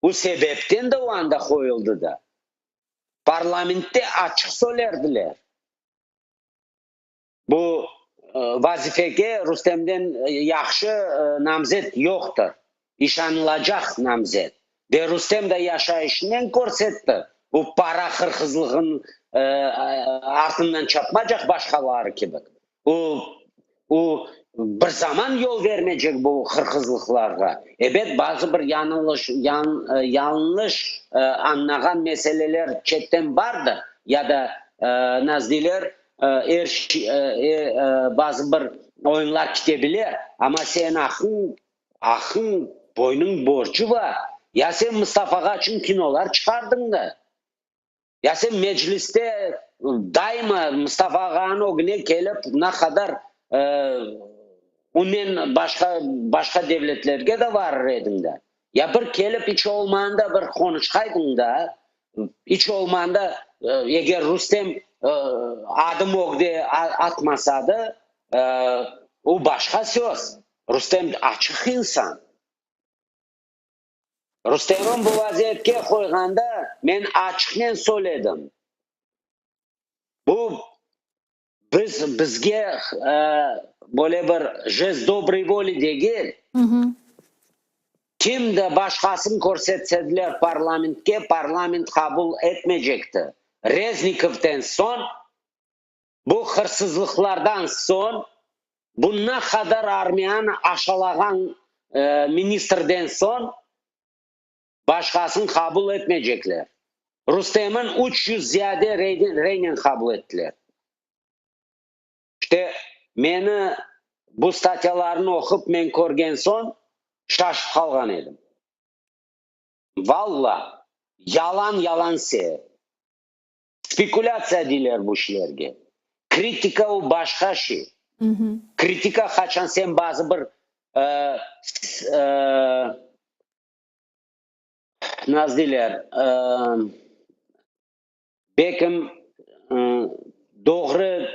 Bu sebepten de o anda qoyuldı da. Parlamentte açıq söylerdiler. Bu vazifege Rustemden yahşı namzet yoqtır. İşanılacaq namzet. Ve Rustem de yaşayışınen körsetti, bu para hırhızlığınıñ artından çapmacaq başqaları kibi. O, o bir zaman yol vermeycek bu hırhızlıqlarğa. Ebet, bazı bir yañılış, yañlış añlağan meseleler çetten bardır, ya da, nasıl deyler, er, bazı bir oyunlar kete bile, amma sen aqqıñ, aqqıñ, boynıñ borcu bar. Ya sen Mustafağa içün kinolar çıqardıñ da. Ya sen mecliste daima Mustafa ağanıñ ögüne kelip, ne qadar onen başqa, başqa devletlerge de varır ediñ da. Ya bir kelip iç olmağanda bir qonuşqaydıñ da, iç olmağanda eger Rustem adım ögde atmasa da, o başqa söz. Rustem açıq insan. Rustemni bu vaziyetke qoyğanda men açıqnen söyledim, bu biz bizge böyle bir jest dobroy voli degil, kim de başqasını körsetsediler parlamentke, parlament qabul etmeycekti. Reznikovden soñ, bu hırsızlıqlardan soñ, bundan qadar armiyanı aşalağan ministrden soñ. Başqasını qabul etmeycekler. Rustem'in 300 ziyade reynen qabul ettiler. İşte, meni bu statyalarnı oqup men körgen soñ şaşıp qalğan edim. Valla, yalan yalan seer. Spekulâtsiya deyler bu şeylerge. Kritika o başqa şey. Kritika qaçan sen bazı bir nasıl deyler, belkim doğru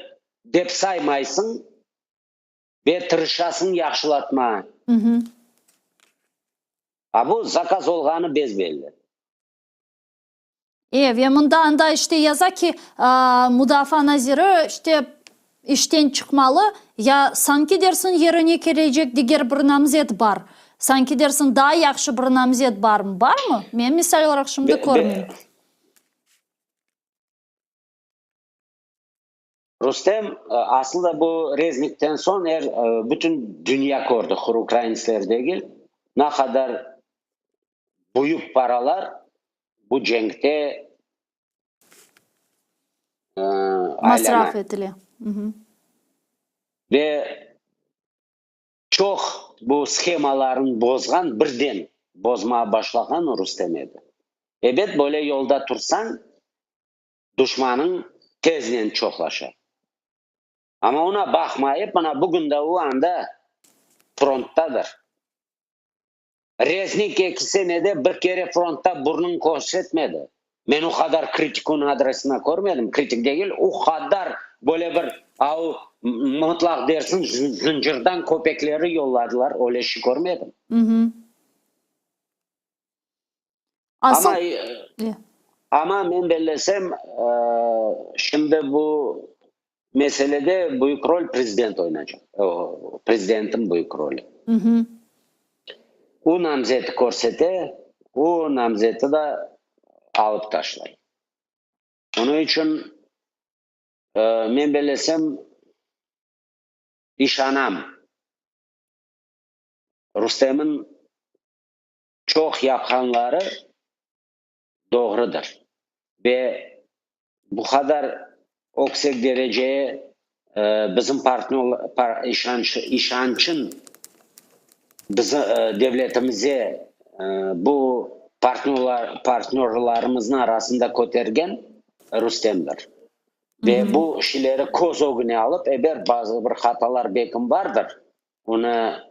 dep saymaysıñ ve tırışasıñ yahşılatmağa. A bu zakaz olğanı bes-belli. E, ve mında anda işte yaza ki, mudafaa naziri işte işten çıqmalı, ya sanki dersiñ yerine kelecek diger bir namzet bar, sanki dersiñ daa yahşı bir namzet barmı? Barmı? Men misal olaraq şimdi körmeyim. Rustem, aslı da bu Reznikten soñ er bütün dünya kördi, hur ukraintsler degil, ne qadar büyük paralar bu cenkte Masraf etile. Ve çoq bu shemalarnı bozğan, birden bozmağa başlağan Rustem edi. Ebet, böyle yolda tursañ, duşmanıñ teznen çoqlaşa. Amma oña baqmayıp, mına bugün de o anda fronttadır. Reznik eki senede bir kere frontta burnun körsetmedi. Men o qadar kritik onıñ adresine körmedim, kritik degil, o qadar böyle bir av mıtlaq dersiñ zıncırdan köpekleri yolladılar, öyle şey körmedim. Asıl... Amma, amma men bellesem, şimdi bu meselede büyük rol prezident oynaycaq, prezidentin büyük rolü. O namzeti körsete, o namzeti da alıp taşlay. Onıñ içün men bellesem, işanam, Rustemniñ çoq yapqanları doğrudır ve bu qadar öksek dereceye bizim işançın bizim devletimize bu partnörlarımıznıñ arasında kötergen Rustemdir. Ve bu şeyleri köz ögüne alıp, eber bazı bir hatalar belkim bardır, Onı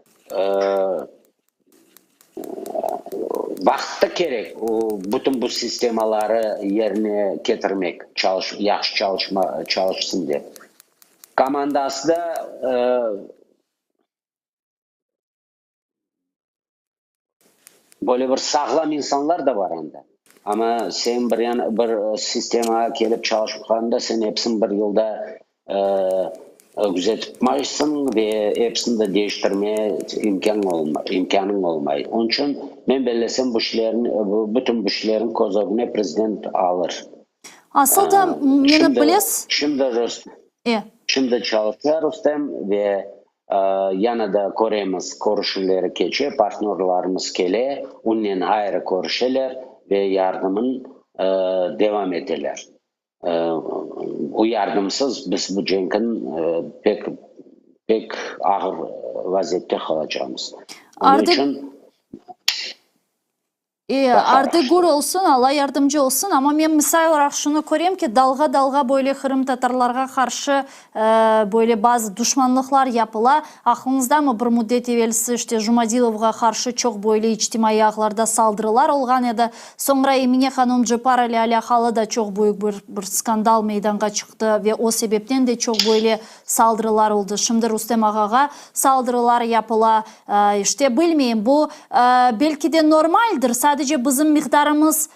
vaqıt da kerek, o bütün bu sistemaları yerine ketirmek, çalış, yahşı çalışma, çalışsın dep. Komandası da böyle bir sağlam insanlar da bar anda. Amma sen bir yan, bir sistemağa kelip çalışqanda, sen episini bir yılda Güzetip-maysıñ ve episini de deñiştirmeye imkân imkânıñ olmay. Onıñ içün, men bellesem, bu işlerin, bütün bu işlerin köz ögüne prezident alır. Asıl da, meni bilesiz. Şimdi, E. Şimdi çalışa Rustem ve yana da köremiz, körüşüvleri keçe, partnörlarımız kele, onnen ayrı körüşeler ve yardımın devam eteler. Bu yardımsız biz bu cenkin pek pek ağır vaziyette qalacağımız. Onıñ içün E, ardı gür olsun, Alla yardımcı olsun, amma men misal olaraq şunı körem ki, dalğa-dalğa böyle qırımtatarlarğa qarşı böyle bazı duşmanlıqlar yapıla. Aqlıñızdamı, bir müddet evelsi işte Jumadilovğa qarşı çoq böyle içtimaiy ağlarda saldırılar olğan edi. Soñra Emine hanum Cepar ile alâqalı da çoq büyük bir bir skandal meydanğa çıqtı ve o sebepten de çoq böyle saldırılar oldı. Şimdi Rustem ağağa saldırılar yapıla. İşte, bilmeyim, bu, belki de normaldir, sadece bizim miqdarımız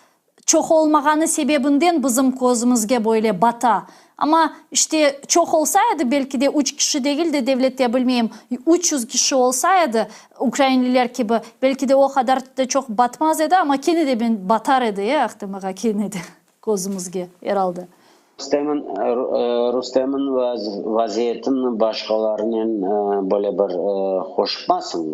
çoq olmağanı sebebinden bizim közümizge böyle bata. Amma, işte, çoq olsa edi, belki de üç kişi degil de devlette, bilmeyim, 300 kişi olsa edi, ukrainliler kibi, belki de o qadar da çoq batmaz edi, amma kene de ben batar edi, e, Ahtem ağa, kene de közümizge, er alda. Rustemniñ, Rustemniñ vaziyetini başqalarınen böyle bir qoşmasıñ.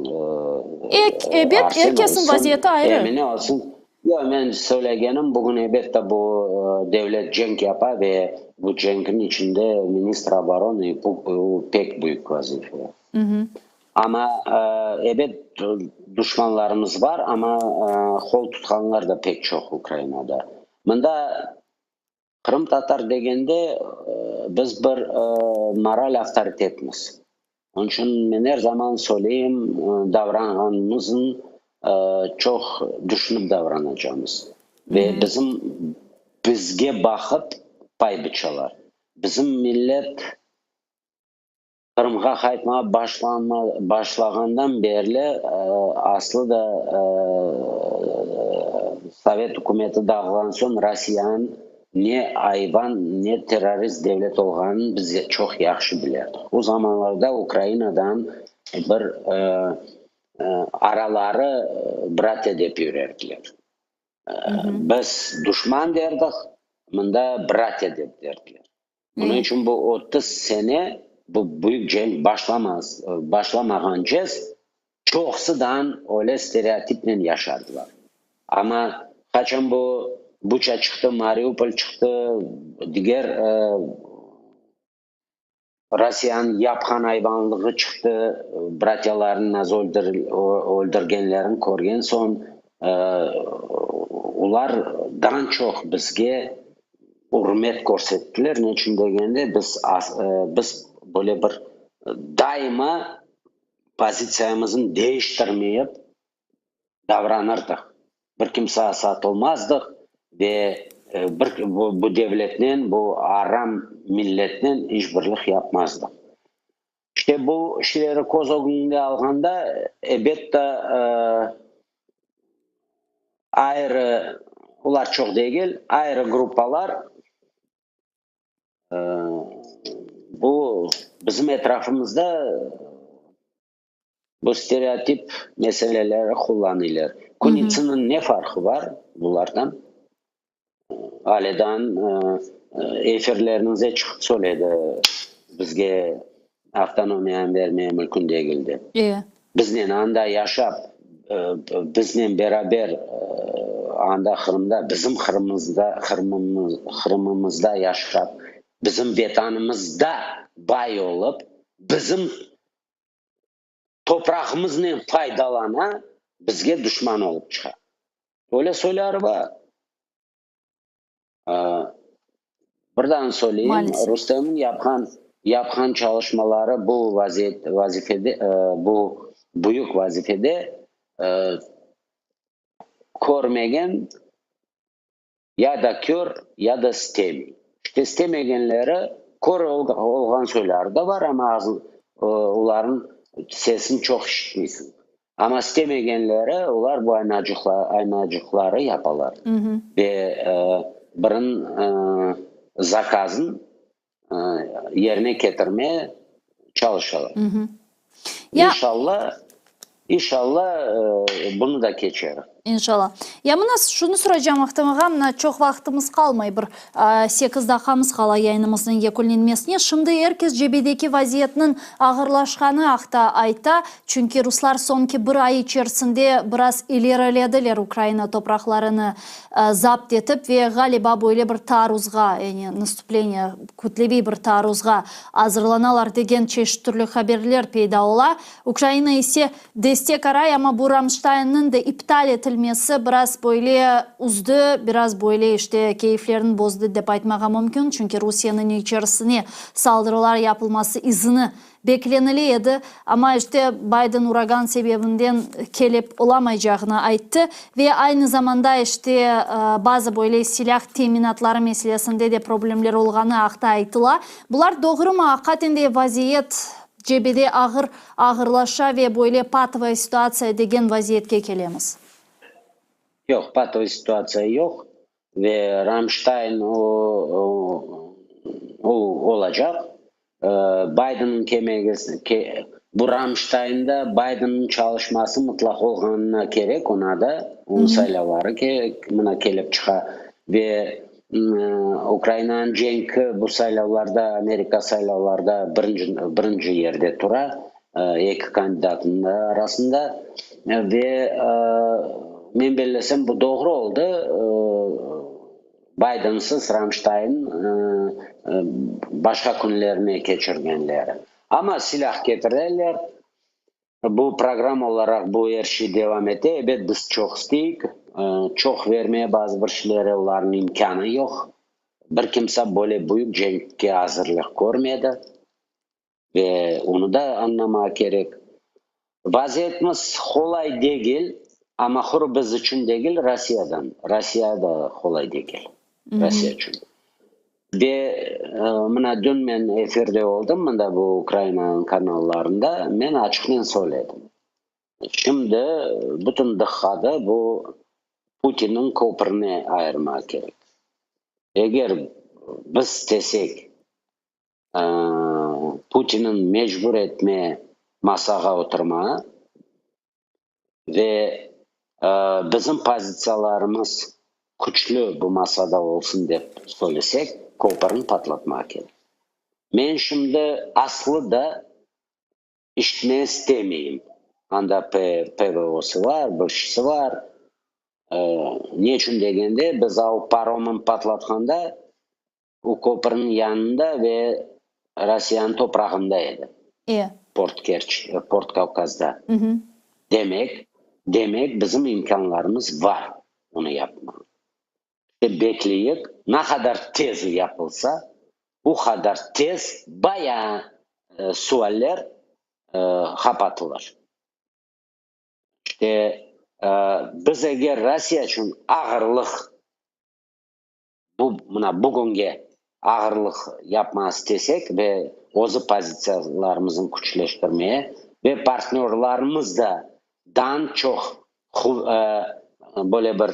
Ebet, er kesniñ vaziyeti ayrı. Emine olsun. Yoq, men söylegenim, bugün elbette bu devlet cenk yapa ve bu cenkniñ içinde ministr oboronı bu pek büyük vazife. Amma ebet duşmanlarımız bar, amma qol tutqanlar da pek çoq Ukrainada. Mında Qırımtatar degende biz bir moral avtoritetmiz. Onıñ içün men er zaman söyleyim, davranğanımıznı çoq düşünip davranacamız. Ve bizim bizge baqıp pay biçalar. Bizim millet Qırımğa qaytmağa başlağandan berli, aslı da Sovet ükümeti dağılğan soñ Rossiyanıñ ne ayvan, ne terrorist devlet olğanını biz çoq yahşı bilerdik. O zamanlarda Ukrainadan bir araları bratya dep yürerdiler. Biz duşman derdik, mında bratya dep derdiler. Bunıñ içün bu 30 sene bu büyük cenk başlamaz, başlamağancez çoqsudan öyle stereotipnen yaşadılar. Amma qaçan bu Buça çıqtı, Mariupol çıqtı, diger Rossiyanıñ yapqan ayvanlığı çıqtı, bratyalarını nasıl öldürgenlerini körgen soñ, olar daa çoq bizge ürmet körsettiler. Ne içün degende, biz, biz böyle bir daima pozitsiyamıznı deñiştirmeyip davranırdıq. Bir kimsege satılmazdıq ve bir bu devletnen, bu aram milletnen işbirlik yapmazdıq. İşte bu şeyleri köz ögünde alğanda, elbette, ayrı, olar çoq degil, ayrı gruppalar bu bizim etrafımızda bu stereotip meseleleri qullanıylar. Kunitsınnıñ ne farqı bar bulardan? Aledan efirlerinize çıqıp söyledi, bizge avtonomiyanı bermeye mülkün degil dep. Biznen anda yaşap, biznen beraber anda Qırımda, bizim Qırımımızda, Qırımımızda yaşap, bizim Vetanımızda bay olıp, bizim toprağımıznen faydalana, bizge duşman olıp çıqa. Öyle soyları bar. Bir daa söyleyim, Rustemniñ yapqan yapqan çalışmaları bu vaziyet vazifede bu büyük vazifede körmegen ya da kör, ya da istemey. İşte istemegenleri, kör olğan soyları da bar, amma az, olarnıñ sesini çoq işitmeysiñ. Amma istemegenleri, olar bu aynacıqları yapalar. Ve biriniñ zakazın yerine ketirmeye çalışalar. İnşallah, inşallah bunı da keçer. İnşallah. Ya mına şunı soracağım, Ahtem ağa, mına çoq vaqtımız qalmay, bir sekiz daqqamız qala yayınımıznıñ yekünlenmesine. Şimdi er kes cebedeki vaziyetniñ ağırlaşqanı aqta ayta, çünki ruslar soñki bir ay içerisinde biraz ilerilediler Ukraina topraqlarını zapt etip ve ğaliba böyle bir taarruzğa, yani nastupleniye, kütleviy bir taarruzğa azırlanalar degen çeşit türlü haberler peyda ola. Ukraina ise destek aray, amma bu Ramştaynniñ de iptal etilmesi biraz böyle üzdi, biraz böyle işte keyflerini bozdı dep aytmağa mümkün, çünki Rusiyeniñ içerisine saldırılar yapılması izini Beklenile edi, amma işte Biden uragan sebebinden kelip olamaycağını ayttı ve aynı zamanda işte bazı böyle silâh teminatları meselesinde de problemler olğanı aqta aytıla. Bular doğrumı, aqaten de vaziyet cebede ağır ağırlaşa ve böyle patovaya situatsiya degen vaziyetke kelemiz? Yoq, patovaya situatsiya yoq ve Ramştayn o, o olacaq. Bidenniñ kelmegisi, bu Ramştaynda Bidenniñ çalışması mıtlaq olğanına kerek, oña da, onıñ saylavları mına kelip çıqa ve Ukrainanıñ cenki bu saylavlarda, Amerika saylavlarda birinci, birinci yerde tura, eki kandidatnıñ arasında ve. Men bellesem, bu doğru oldı, Baydensiz Ramştayn başqa künlerine keçirgenleri. Amma silâh ketireler, bu programma olaraq bu er şey devam ete. Ebet, biz çoq isteyik, çoq vermeye bazı bir şeylere olarnıñ imkânı yoq. Bir kimse böyle büyük cenkke azırlıq körmedi. Ve onı da añlamaq kerek. Vaziyetimiz qolay degil, amma quru biz içün degil, Rossiyadan. Rossiya da qolay degil, Rossiya içün. Ve mına dün men efirde oldım, mında bu Ukrainanıñ kanallarında, men açıqnen söyledim. Şimdi bütün diqqatı bu Putinniñ köprüne ayırmaq kerek. Eger biz istesek, Putinniñ mecbur etme masağa oturmağa ve bizim pozitsiyalarımız küçlü bu masada olsun dep söylesek, köpürni patlatmaq kerek. Men şimdi aslı da işitmege istemeyim. Anda PVOsı bar, bir şeysi bar. Ne içün degende, biz o paromnı patlatqanda, O köpürniñ yanında ve Rossiyanıñ toprağında edi. E. Port Kerç, Port Kavkazda. Demek, demek bizim imkânlarımız bar onı yapmağa. İşte bekleyik, ne qadar tez yapılsa, o qadar tez bayağı sualler qapatılır. İşte biz eger Rossiya içün ağırlıq Bu, mına, bugünge ağırlıq yapmağa istesek ve özü pozitsiyalarımıznı küçleştirmeye ve partnörlarımız da dan çoq böyle bir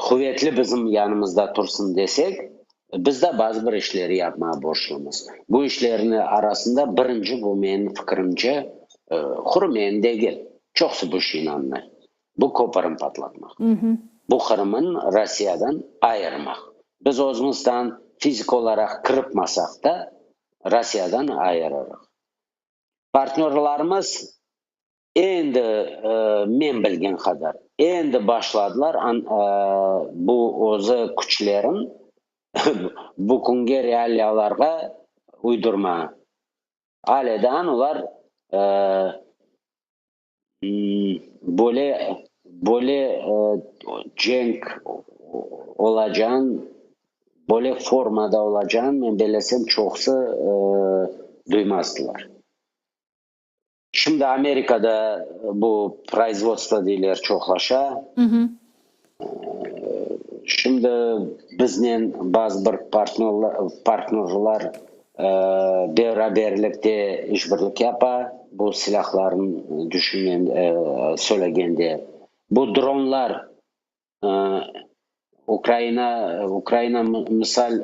quvetli bizim yanımızda tursın desek, biz de bazı bir işleri yapmağa borçlumız. Bu işlerniñ arasında birinci, bu menim fikirimce, quru menim degil, çoqusı bu şeyni añlay. Bu köpürni patlatmaq. Bu Qırımnı Rossiyadan ayırmaq. Biz özümizden fizik olaraq kiripmasaq da, Rossiyadan ayırırıq. Partnörlarımız endi, men bilgen qadar, endi başladılar bu özü küçlerin bu künge realiyalarğa uydurmağa. Ale daa olar Böyle, böyle cenk olacağın, böyle formada olacağın, men bellesem, çoqusı duymazdılar. Şimdi Amerikada bu proizvodstvo deyler çoqlaşa. Şimdi biznen bazı bir partnörlar beraberlikte işbirlik yapa, bu silâhlarnı düşüngen, söylegende. Bu dronlar Ukraina, Ukraina misal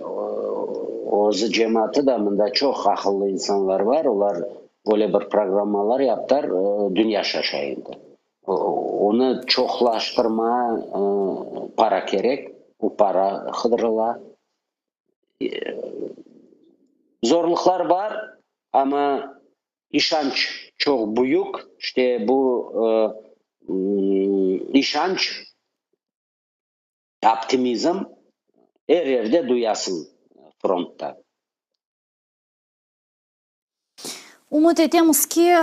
özü cemaatı da mında çoq aqıllı insanlar bar, olar öyle bir programmalar yaptılar, dünya şaşa endi. Onı çoqlaştırmağa para kerek, o para qıdırıla. Zorluqlar bar, amma işanç çoq büyük. İşte bu işanç, optimizm er yerde duyasıñ frontta. Ümüt etemiz ki,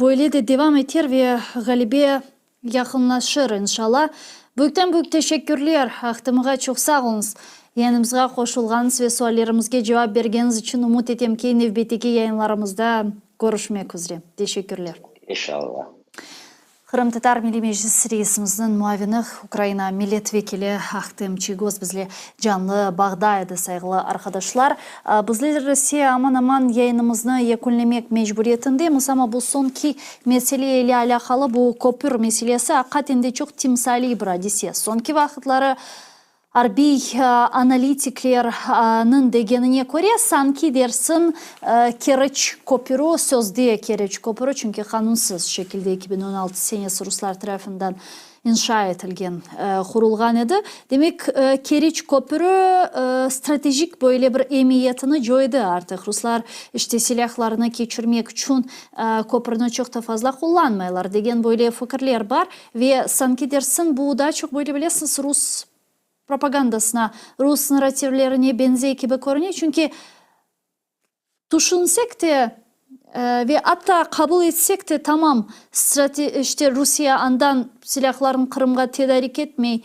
böyle de devam eter ve ğalebe yaqınlaşır, inşalla. Büyükten-büyük teşekkürler, Ahtem ağa, çoq sağ oluñız. Yayınımızğa qoşulğanıñız ve suallerimizge cevap bergeniñiz içün ümüt etem ki, nevbetteki yayınlarımızda körüşmek üzre. Teşekkürler. İnşalla. Qırımtatar Milliy Meclisi reisimizniñ muavini, Ukraina millet vekili Ahtem Çiygoz bizle canlı bağda edi, sayğılı arqadaşlar. Bizler ise aman-aman yayınımıznı yekünlemek mecburiyetindemiz, amma bu soñki mesele ile alâqalı bu köpür meselesi aqiqaten de çoq timsaliy bir adise. Soñki vaqıtları. Arbiy analitiklerniñ degenine köre, sanki dersiñ Keriç köpüri, sözde Keriç köpüri, çünki qanunsız şekilde 2016 senesi ruslar tarafından inşa etilgen, qurulğan edi. Demek, Keriç köpüri stratejik böyle bir emiyetini coydı artıq. Ruslar, işte, silâhlarını keçirmek içün köpürni çoq ta fazla qullanmaylar, degen böyle fikirler bar. Ve sanki dersiñ, bu daa çoq böyle bilesiñiz, rus propagandasına, rus narrativlerine beñzey kibi körüne, çünki tüşünsek de ve atta qabul etsek de, tamam, işte Rusiye andan silâhlarını Qırımğa tedarik etmey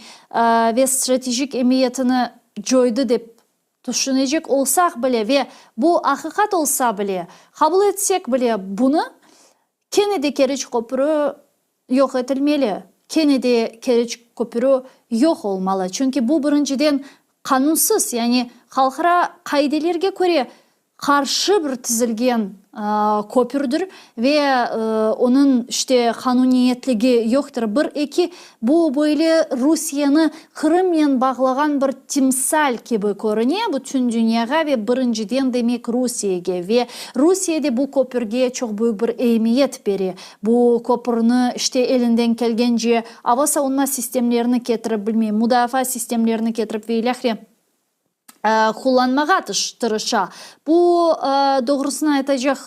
ve stratejik emiyetini coydı dep tüşünecek olsaq bile ve bu aqiqat olsa bile, qabul etsek bile bunı, kene de Keriç köprü yoq etilmeli, kene de Keriç köpürü yoq olmalı, çünki bu, birinciden, qanunsız, yani halqara qaidelerge köre qarşı bir tizilgen köpürdir ve onıñ, işte, qanuniyetligi yoqtır, bir, eki, bu böyle Rusiyeni Qırımnen bağlağan bir timsal kibi körüne bütün dünyağa ve birinciden, demek, Rusiyege ve Rusiye de bu köpürge çoq büyük bir emiyet bere. Bu köpürni, işte, elinden kelgence ava savunma sistemlerini ketirip, bilmeyim, mudafaa sistemlerini ketirip ve ilâhre qullanmağa tırışa. Bu, doğrusını aytacaq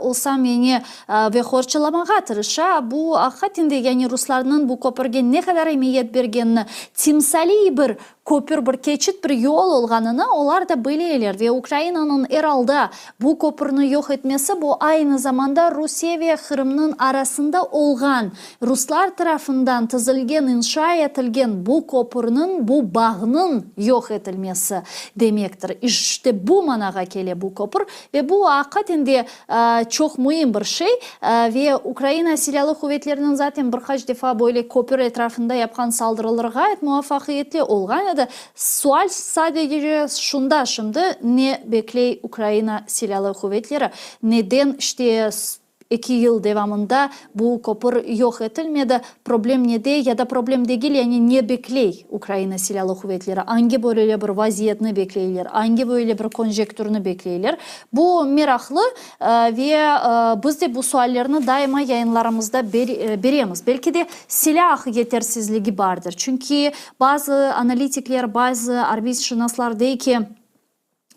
olsam, yani, ve qorçalamağa tırışa. Bu, aqiqaten de, yani, ruslarnıñ bu köpürge ne qadar emiyet bergenini, timsaliy bir Köpür bir keçit, bir yol olğanını olar da bileler ve Ukrainanıñ er alda bu köpürni yoq etmesi, bu aynı zamanda Rusiye ve Qırımnıñ arasında olğan, ruslar tarafından tizilgen, inşa etilgen bu köpürniñ, bu bağnıñ yoq etilmesi demektir. İşte bu manağa kele bu köpür ve bu aqiqaten de Çoq müim bir şey. Ve Ukraina Silâlı quvetleriniñ zaten bir qaç defa böyle köpür etrafında yapqan saldırıları ğayet muvafaqiyetli olğan edi. Sual sadece şunda şimdi, ne bekley Ukraina Silâlı quvetleri? Neden işte eki yıl devamında bu köpür yoq etilmedi? Problem nede ya da problem degil, yani ne bekley Ukraina Silâlı quvetleri? Angi böyle bir vaziyetni bekleyler? Angi böyle bir konjektürni bekleyler? Bu meraqlı ve biz de bu suallerni daima yayınlarımızda beremiz. Belki de silâh yetersizligi bardır. Çünki bazı analitikler, bazı arbiyşınaslar dey ki,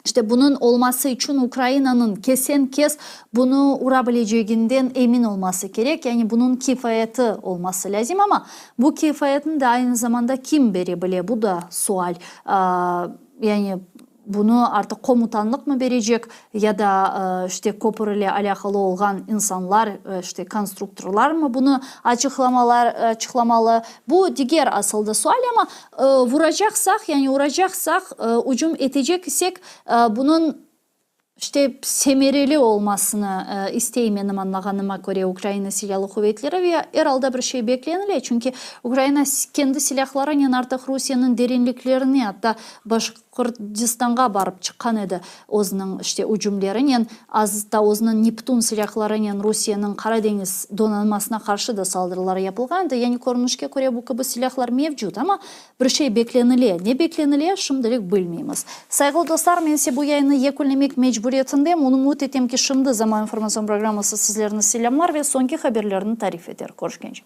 işte bunıñ olması içün Ukrainanıñ kesen-kes bunı ura bileceginden emin olması kerek, yani bunıñ kifayeti olması lâzim. Amma bu kifayetni de aynı zamanda kim bere bile, bu da sual. Yani Bunı artıq komutanlıqmı berecek ya da işte köpür ile alâqalı olğan insanlar, işte konstruktorlarmı bunı açıqlamalar, açıqlamalı? Bu diger asılda sual, amma vuracaqsaq, yani uracaqsaq, ücüm etecek isek, bunıñ işte semereli olmasını istey menim añlağanıma köre Ukraina Silâlı Quvetleri ve er alda bir şey beklenile, çünki Ukraina kendi silâhlarınen artıq Rusiyeniñ derinliklerine, atta Başqırdistanğa barıp çıqqan edi. Özüniñ, işte, ücümlerinen, azta özüniñ Neptun silâhlarınen Rusiyeniñ Qara deñiz donanmasına qarşı da saldırılar yapılğan edi. Yani, körünişke köre, bu kibi silâhlar mevcut, amma bir şey beklenile. Ne beklenile, şimdilik bilmeymiz. Sayğılı dostlar, men ise bu yayınnı yekünlemek mecburiyetindem. Ümüt etem ki, şimdi Zaman informatsion programması sizlerni selâmlar ve soñki haberlerni tarif eter. Körüşkence.